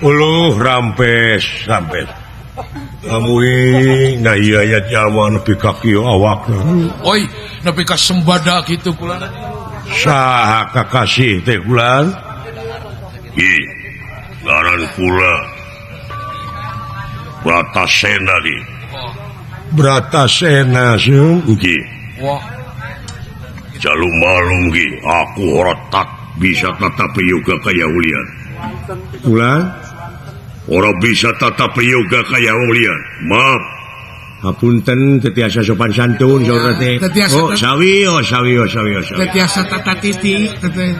uluh rampes rampes amuing nah ieu aya jalma nepi ka kieu awakna oi nepi ka sembada kitu kula saha kakasih teh kula hi ngaran kula Bratasena di Bratasena sung ki wah jalu malung ki aku ora tak bisa tatap yoga kaya ulian ulan ora bisa tatap yoga kaya ulian maaf hapunten teu tiasa sopan santun saudara teh oh sawi oh sawi oh sawi oh sawi teu tiasa tata titi teh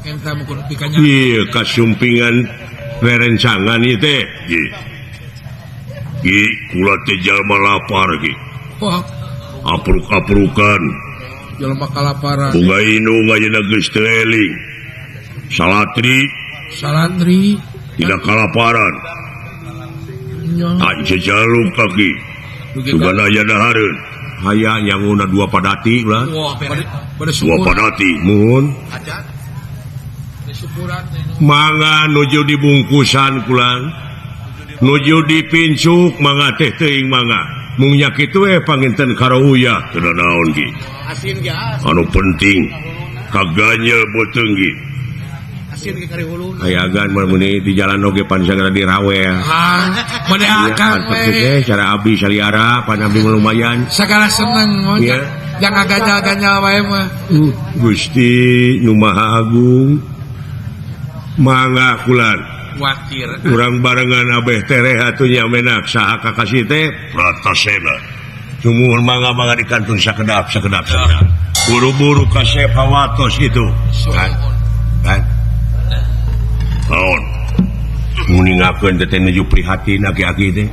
kenta mukun pikanya ieu kasumpingan rerencangan ieu teh Ki kula teh jalma lapar ki. Wah. Apruk-aprukan. Jalma kalaparan. Bunga inung ayeuna geus teu eling. Salatri. Salatri. Tidak kalaparan. Nya. Anjeun jaluk kaki. Sugan aya dahareun. Hayang nyanguna dua padati ulah. Wah, pada dua padati. Muhun. Mangga nuju dibungkusan kulang. Nuju dipincuk mangga teh teuing mangga mung nya kitu we panginten karuya teu naon ki asin ge anu penting kaganyel beuteung ki Ayagan mah di jalan oge pan sagala dirawel. Ah, mane akang we. Cara abdi saliara pan abdi lumayan. Sagala seneng jangan ganyal-ganyal wae mah. Gusti nu Maha Agung. Mangga kulan. Watir. Urang barengan abeh tereh atuh nya menak saha kakasih teh Bratasena. Sumuhun mangga-mangga di kantun sakedap sakedap sakedap. Buru-buru kasep hawatos itu. Kan? Kan? Naon? Nguningakeun teh nuju prihatin aki-aki teh.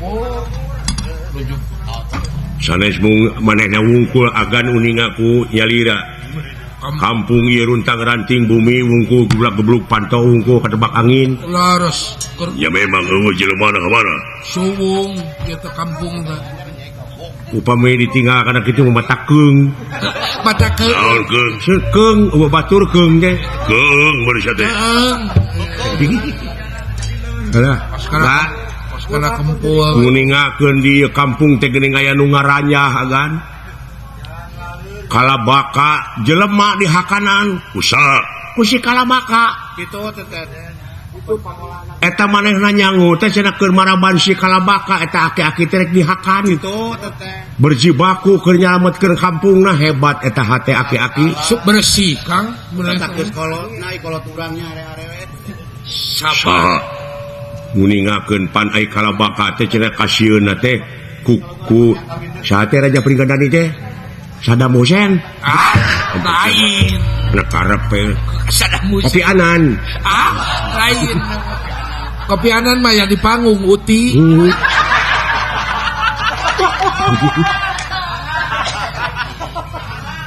Sanes mung manehna wungkul agan uningaku nyalira. Kampung ieu runtang ranting bumi wungkul geblak-gebluk pantau wungkul katebak angin. Laras. Ya memang eueuh jelema na mana? Suwung kitu kampung teh. Upami ditinggal kana kitu mah matakeung. Matakeung. Naon keung? Sekeung eueuh batur keung teh. Keung manusia teh. Keung. Alah, kana kempul. Nguningakeun di kampung teh geuning aya nu ngaranyah agan. Kalabaka jelema di hakanan usaha ku si kalabaka kitu teh. Eta manehna nyangu teh cenah keur maraban si kalabaka eta aki-aki teh rek dihakan kitu teh. Berjibaku keur nyalametkeun kampungna hebat eta hate aki-aki. Sup bersih Kang mun geus kolot na kolot urangnya are-are. Saha nguningakeun pan ai kalabaka teh cenah kasieunna teh ku saha teh Raja Pringgadani teh Saddam Hussein. Ah, lain. Nah, karep Saddam Hussein. Kopi Anan. Ah, lain. Kopi Anan mah yang di panggung Uti.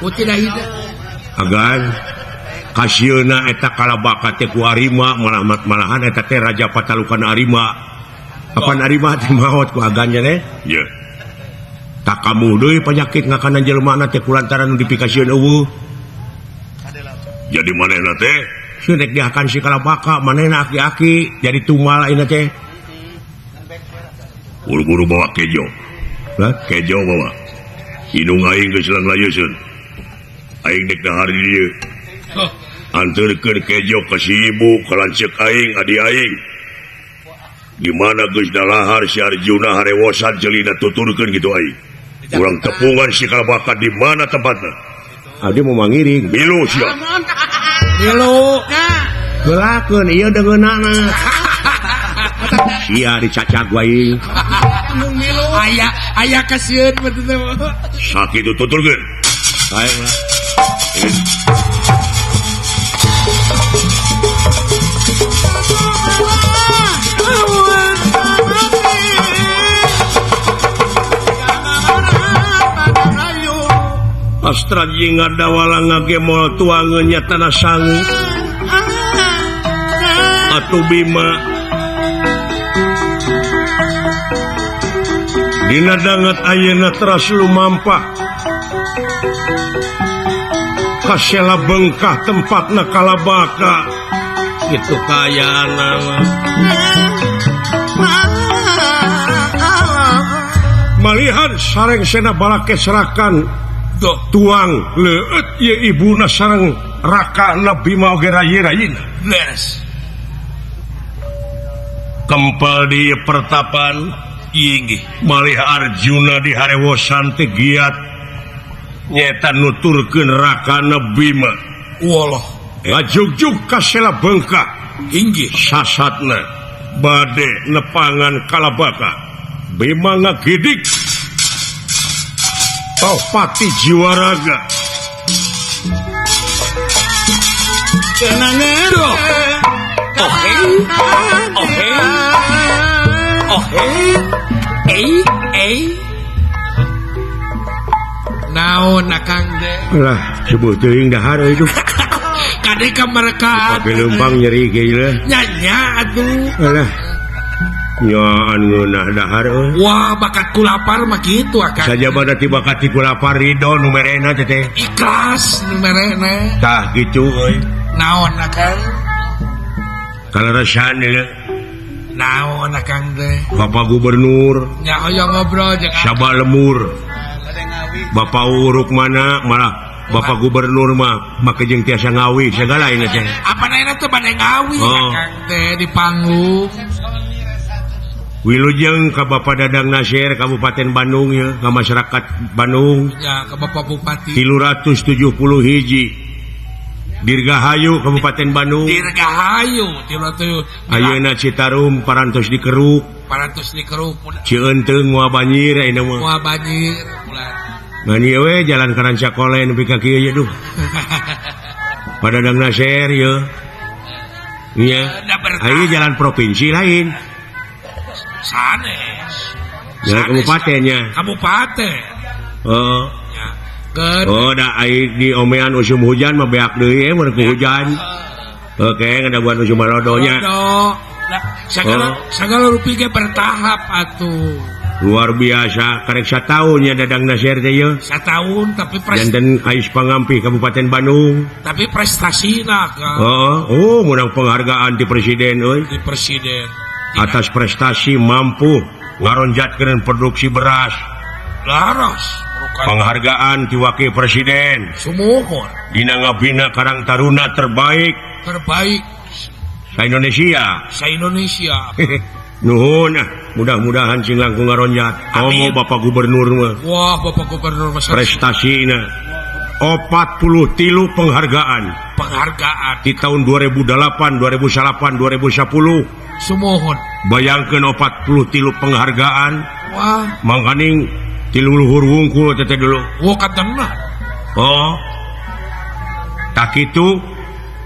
Uti dah hidup. Agan kasieuna eta kalabaka teh ku Arima malahan eta teh Raja Patalukan Arima. Apan Arima teh maot ku agan nya teh? Ye. Takamu deui penyakit ngakanan jelema teh kulantaran nu dipikasieun eueuh. Jadi manehna teh sieun rek dihakan si kalabaka manehna aki-aki jadi tumal ayeuna teh. Buru-buru bawa kejo. Hah? Kejo bawa. Indung aing geus langlayeuseun. Aing dek dahar di dieu. Anterkeun kejo ka si ibu ka lanceuk aing adi aing. Di mana geus dalahar si Arjuna harewosan jelina tuturkeun kitu aing. Urang tepungan si kalabaka di mana tempatna? Abdi mau mangiring. Milu sia. Milu. Gelakeun ieu deungeunana. Sia dicacag wae. Milu. Aya aya kasieun betul. Sakitu tuturkeun. Bae lah. Astra jeung ngadawala ngagemol tuangeun nya tanah sangu. Atuh Bima dina danget ayeuna teras lumampah kasela bengkah tempatna kalabaka kitu kayaana mah. Malihan sareng sena balake serakan tuang leueut ieu ibuna sareng rakana Bima oge rayi-rayina. Beres. Kempel di pertapan inggih malih Arjuna di harewosan teh giat nyeta nuturkeun rakana Bima. Walah, ngajugjug ka sela bengkah inggih sasatna bade nepangan kalabaka. Bima ngagidik Tohpati jiwaraga. Ohe, ohe, ohe, ei, ei. Naon akang deh? Lah, sebut teuing dahar itu. Kade ka mereka. Pake leumpang nyeri geula. Nya nya atuh. Alah. Nyaan ngeunah dahar euy. Wah, bakat ku lapar mah kitu akang. Sajabana ti bakat ku lapar ridho nu merena teh teh. Ikhlas nu merena. Tah kitu euy. Naon akang? Kaleresan ieu. Naon akang teh? Bapak Gubernur. Nya hoyong ngobrol jeung Sabah lemur. Bapak Uruk mana malah Bapak Gubernur mah make jeung tiasa ngawi sagala ayeuna teh. Apa ayeuna teh bade ngawi Akang teh di panggung. Wilujeng ka Bapak Dadang Nasir Kabupaten Bandung ya, ka masyarakat Bandung. Ya, ka Bapak Bupati. 371 Dirgahayu Kabupaten Bandung. Dirgahayu 300. Ayeuna Citarum parantos dikeruk. Parantos dikeruk. Cieunteng moal banjir ayeuna mah. Moal banjir ulah. Ngan ieu we jalan ka Rancakole nepi ka kieu ye duh. Pak Dadang Nasir ye. Nya. Ayeuna jalan provinsi lain. Sanes. Jalan kabupatennya. Kabupaten. Oh. Ya. Oh, da ai di omean usum hujan mah beak deui mun ku hujan. Oke, ngadaguan usum malodonya. Segala segala rupi ge bertahap atuh. Luar biasa, karek sataun nya Dadang Nasir teh ye. Sataun tapi janten ais pangampih Kabupaten Bandung. Tapi prestasina kan. Heeh, oh menang penghargaan di presiden euy. Di presiden. Atas prestasi mampu ngaronjatkeun produksi beras. Laras. Penghargaan ti wakil presiden. Sumuhun. Dina ngabina Karang Taruna terbaik. Terbaik sa Indonesia. Sa Indonesia. Nuhun, mudah-mudahan sing langkung ngaronjat. Komo Bapak Gubernur mah. Wah, Bapak Gubernur mah prestasina 43 penghargaan. Penghargaan di tahun 2008, 2009, 2010. Sumuhun. Bayangkeun 43 penghargaan. Wah, mangkaning ti luhur wungkul teh dulu. Wah, katena. Oh. Tak kitu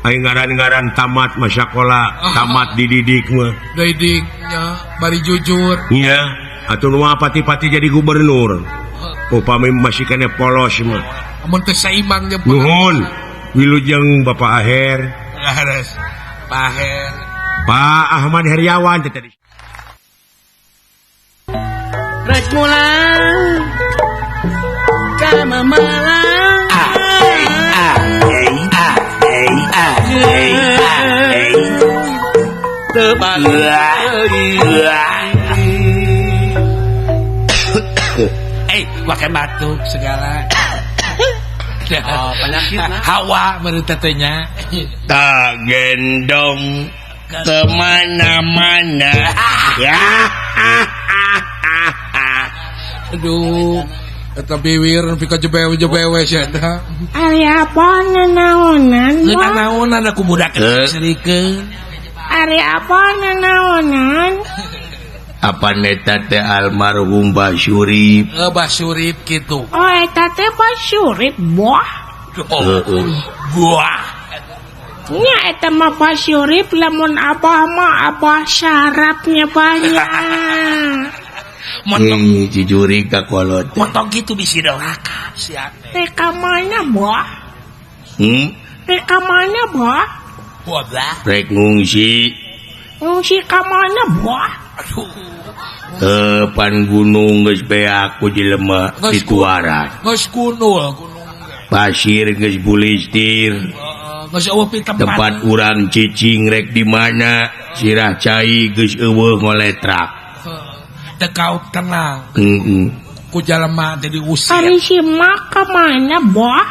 aing ngaran-ngaran tamat masakola, tamat dididik mah. Didiknya bari jujur. Iya, atuh nu pati-pati jadi gubernur. Upami masih kene polos mah. Amun teu saimbang jeung nuhun. Wilujeng Bapak Aher. Laras. Pak Aher. Pak Ahmad Heriawan teh tadi. Rek mulang ka Malang. A A A A A Teu balik. Pakai batuk segala. Oh, penyakit hawa menurut tetenya. Tak gendong kemana-mana. Aduh, eta biwir nepi ka jebewe-jebewe sia eta. Ari apa nanaonan? Nanaonan aku budak serikeun. Ari apa nanaonan? Apa neta teh almarhum Basurip? Basurip gitu. Oh, eta teh Basurip buah. Oh, buah. Nya eta mah Basurip lamun abah mah abah sarapnya banyak. Motong jujuri ka kolot. Motong gitu bisi doraka sia teh. Teh ka mana buah? Teh ka mana buah? Buah. Rek ngungsi. Ngungsi ka mana buah? Aduh. Pan gunung geus beak ku jelema dituaran. Geus kunul gunung. Pasir geus bulistir. Geus eueuh pi tempat urang cicing rek di mana sirah cai geus eueuh ngoletrak. Teu kaut tenang. Ku jelema teh diusir. Ari si mak ka mana buah?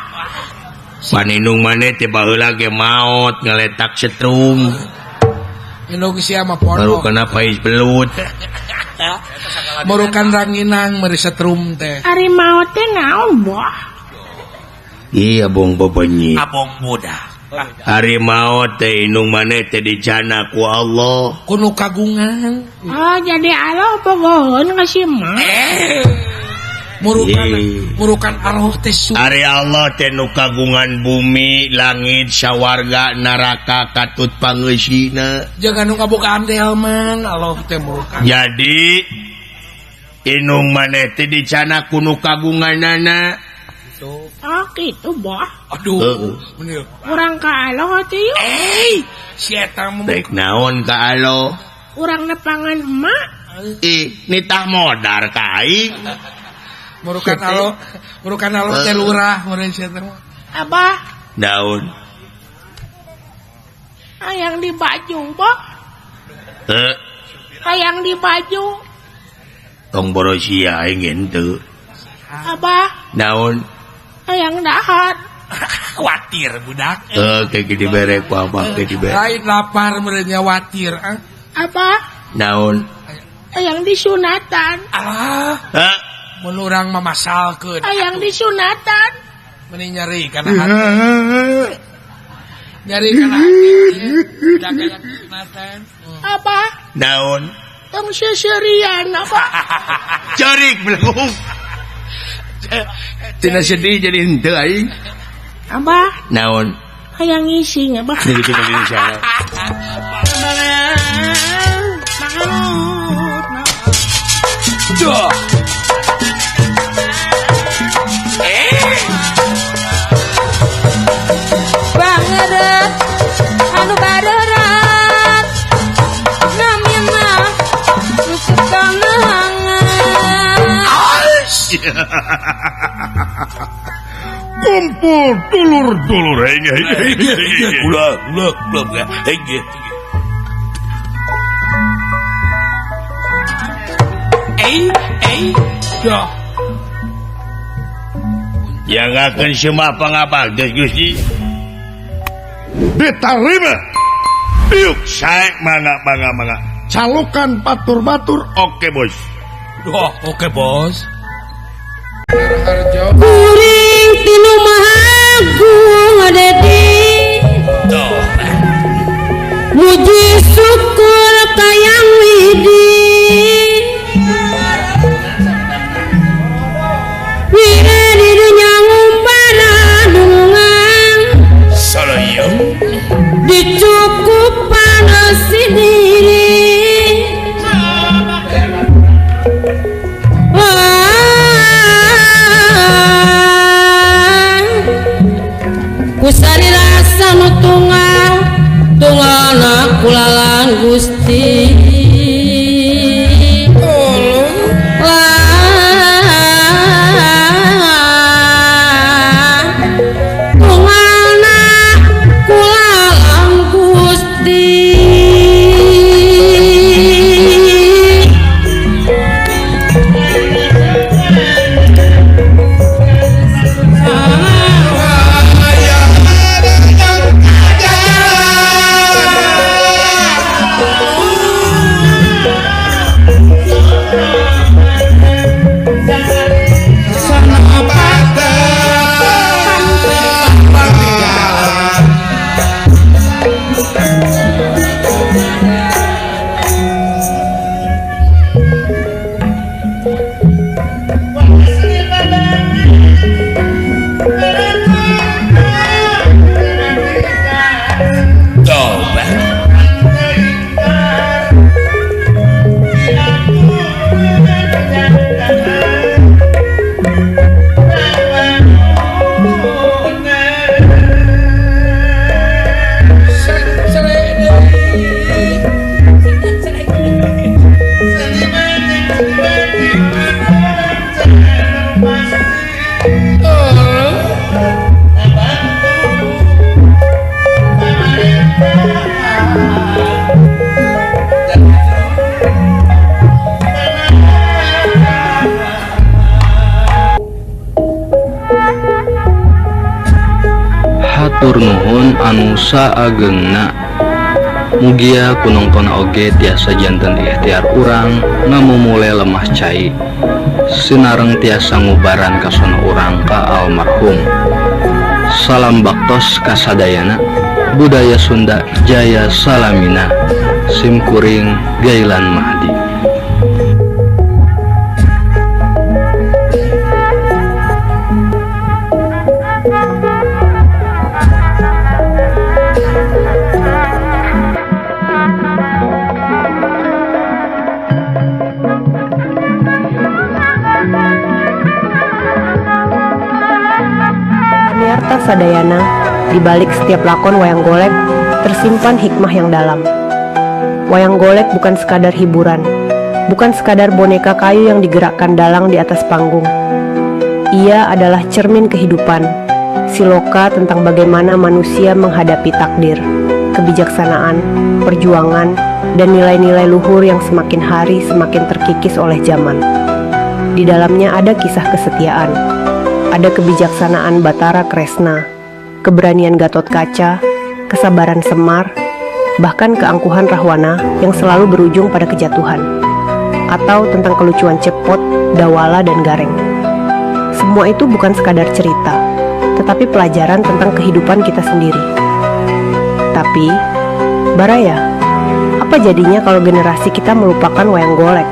Paninung maneh teh baheula ge maot ngaletak setrum. Indung sia mah pondok. Baru kena pais belut. Merukan ranginang meri setrum teh. Ari maot teh naon buah? Iya abong bebenyi. Abong budak. Ari maot teh indung maneh teh dicana ku Allah. Kuno kagungan. Oh jadi Allah bogoheun ka si mak. Murukan Allah teh Ari Allah teh nu kagungan bumi, langit, sawarga, neraka, katut pangeusina. Jangan nu kabogaan delman, Allah teh murukan. Jadi inung maneh teh dicana ku nu kagunganana. Oh kitu bah. Aduh, urang ka Allah teh yuk. Si eta mah rek naon ka Allah? Urang nepangan emak. Ih, nitah modar ka aing. Murukan alo, murukan alo teh lurah meureun sia teh. Abah. Daun. Hayang di baju, Bah. Heuh. Hayang di baju. Tong borosia aing henteu. Abah. Daun. Hayang dahar. Watir budak. Oke dibere ku abah ge dibere. Lain lapar meureun watir. Apa? Naon? Hayang disunatan. Ah. Hah? Mun urang mamasalkeun. Hayang disunatan. Meni nyeri kana hati. Nyeri kana hati. Budak hayang disunatan. Apa? Naon? Tong seserian apa? Cerik belum. Tina sedih jadi henteu aing. Abah. Naon? Hayang ngising abah. Jadi kita di sana. Duh. Bangeret anu barerat namina sukanangan. Kumpul dulur-dulur kula kula kula yang akan semua pangabak Gusti diterima. Yuk saya mangga mangga mangga calukan batur-batur. Oke bos. Oh, oke bos. Kuring tinu mahagung dedi muji syukur kayang widi wide di dunya ngumpana dunungan dicukupan sendiri. Kusari rasa nu tunggal tunggalna kulalang Gusti. Tunggalna kulalang Gusti. Hatur nuhun anu saagengna. Mugia ku nongton oge tiasa janten ikhtiar urang ngamumule lemah cai sinareng tiasa ngubaran kasona urang ka almarhum. Salam baktos kasadayana, budaya Sunda jaya salamina. Simkuring Gailan Mahdi. Pamiarsa sadayana, di balik setiap lakon wayang golek tersimpan hikmah yang dalam. Wayang golek bukan sekadar hiburan, bukan sekadar boneka kayu yang digerakkan dalang di atas panggung. Ia adalah cermin kehidupan, siloka tentang bagaimana manusia menghadapi takdir, kebijaksanaan, perjuangan, dan nilai-nilai luhur yang semakin hari semakin terkikis oleh zaman. Di dalamnya ada kisah kesetiaan, ada kebijaksanaan Batara Kresna, Keberanian Gatot Kaca, kesabaran Semar, bahkan keangkuhan Rahwana yang selalu berujung pada kejatuhan. Atau tentang kelucuan Cepot, Dawala, dan Gareng. Semua itu bukan sekadar cerita, tetapi pelajaran tentang kehidupan kita sendiri. Tapi, Baraya, apa jadinya kalau generasi kita melupakan wayang golek?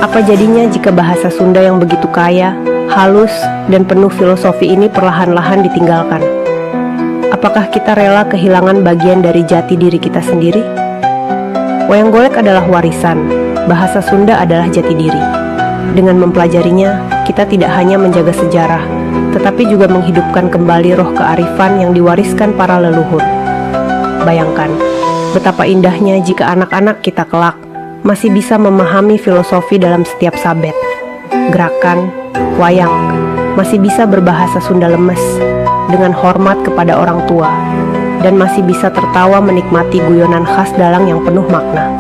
Apa jadinya jika bahasa Sunda yang begitu kaya, halus, dan penuh filosofi ini perlahan-lahan ditinggalkan? Apakah kita rela kehilangan bagian dari jati diri kita sendiri? Wayang golek adalah warisan, bahasa Sunda adalah jati diri. Dengan mempelajarinya, kita tidak hanya menjaga sejarah, tetapi juga menghidupkan kembali roh kearifan yang diwariskan para leluhur. Bayangkan, betapa indahnya jika anak-anak kita kelak masih bisa memahami filosofi dalam setiap sabet, gerakan, wayang, masih bisa berbahasa Sunda lemes dengan hormat kepada orang tua, dan masih bisa tertawa menikmati guyonan khas dalang yang penuh makna.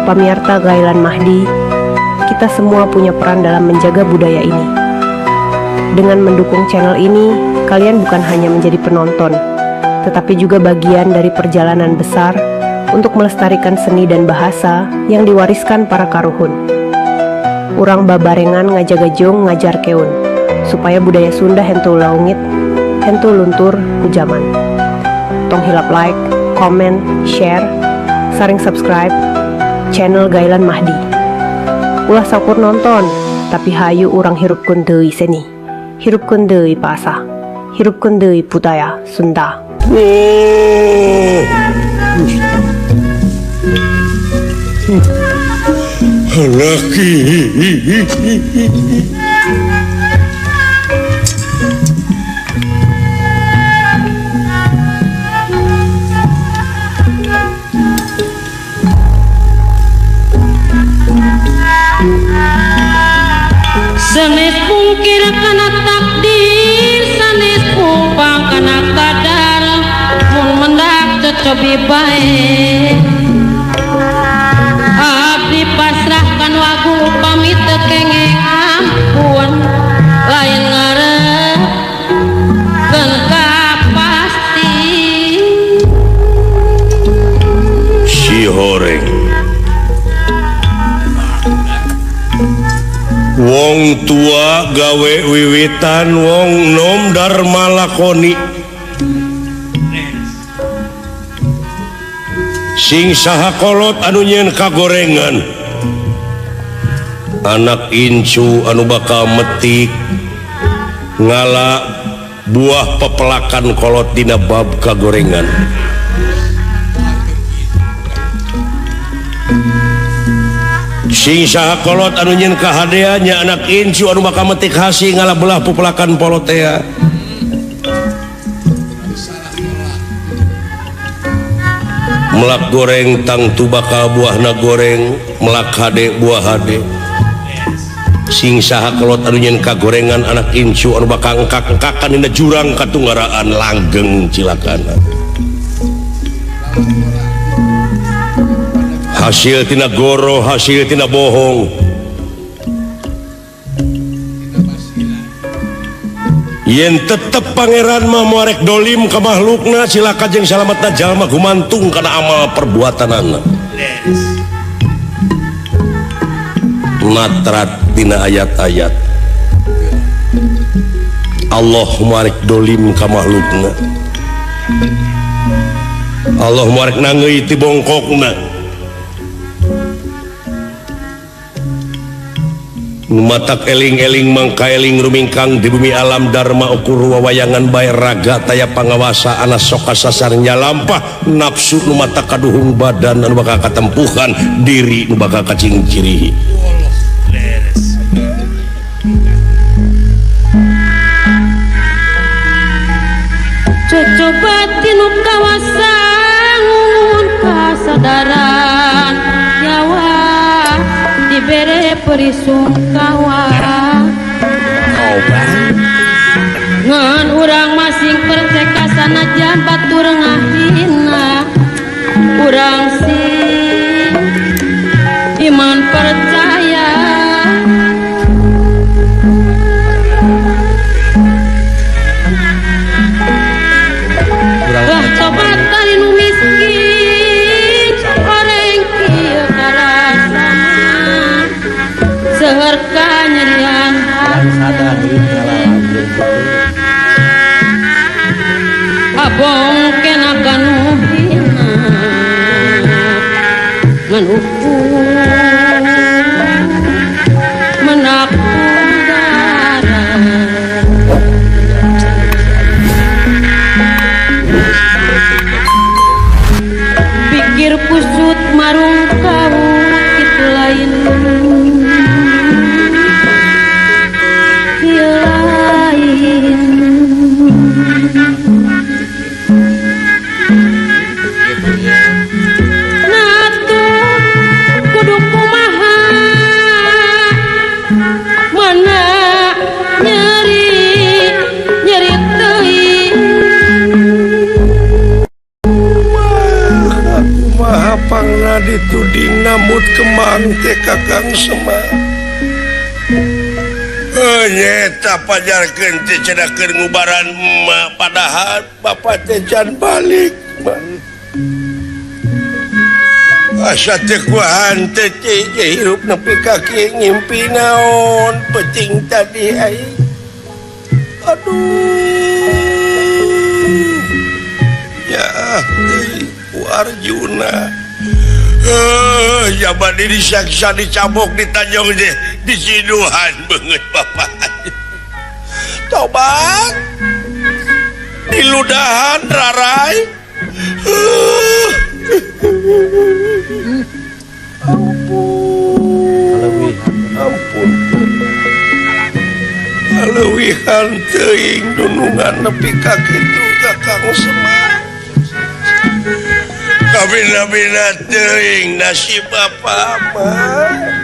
Pamiarsa Gailan Mahdi, kita semua punya peran dalam menjaga budaya ini. Dengan mendukung channel ini, kalian bukan hanya menjadi penonton, tetapi juga bagian dari perjalanan besar untuk melestarikan seni dan bahasa yang diwariskan para karuhun. Urang babarengan ngajaga jeung ngajarkeun, supaya budaya Sunda henteu leungit, henteu luntur ku jaman. Tong hilap like, comment, share, sareng subscribe channel Gailan Mahdi. Ulah saukur nonton, tapi hayu urang hirupkeun deui seni. Hirupkeun deui bahasa. Hirupkeun deui budaya Sunda. Oh. Laki. Sanes pungkir kana takdir, sanes pumpang kana kadar, mun mendak cocobi bae. Abdi pasrahkan wagu upami teu kenging ampun, lain ngarepkeun kapasti. Si horeng. Wong tua gawe wiwitan, wong nom dharma lakoni. Sing saha kolot anu nyieun kagorengan, anak incu anu bakal metik ngala buah pepelakan kolot dina bab kagorengan. Sing saha kolot anu nyieun kahadeannya, anak incu anu bakal metik hasi ngala belah pepelakan polotea. Melak goreng tangtu bakal buahna goreng, melak hade buah hade. Sing saha kolot anu nyieun kagorengan, anak incu anu bakal engkak-engkakan dina jurang katunggaraan langgeng cilakana. Hasil tina goro, hasil tina bohong. Yen tetep pangeran mah moarek dolim ka makhlukna, cilaka jeung salametna jalma gumantung kana amal perbuatanana. Natrat dina ayat-ayat Allah moarek dolim ka makhlukna, Allah moarek nangeui ti bongkokna. Matak eling-eling mangka eling rumingkang di bumi alam dharma ukur wawayangan bae raga taya pangawasa ana soka sasarnya lampah nafsu nu mata kaduhung badan anu bakal katempuhan diri nu bakal kacingcirihi. Cocoba tinu kawasa ngungun kasadaran nyawa dibere perisungkawa ngan urang masing perceka sanajan batur ngahina, urang sing iman percaya. Ngan ukur menak pikir kusut marung kawut itu lain lain. Natu kudu kumaha mana nyeri nyeri teuing. Kumaha pangna dituding namut kemang teh Kakang Semar. Nyeta pajarkeun teh cenah keur ngubaran emak padahal bapak teh can balik. Asa teh kuahan teh hirup nepi ka kieu ngimpi naon peuting tadi aing. Aduh. Ya ku Arjuna. Jaman ini saksa dicabok ditanjong deh disiduhan banget bapak. Tobat diludahan rarai. Ampun, ampun. Kaleuwihan teuing dunungan nepi ka kitu Kakang Semar. Kabina-bina teuing nasib bapak mah.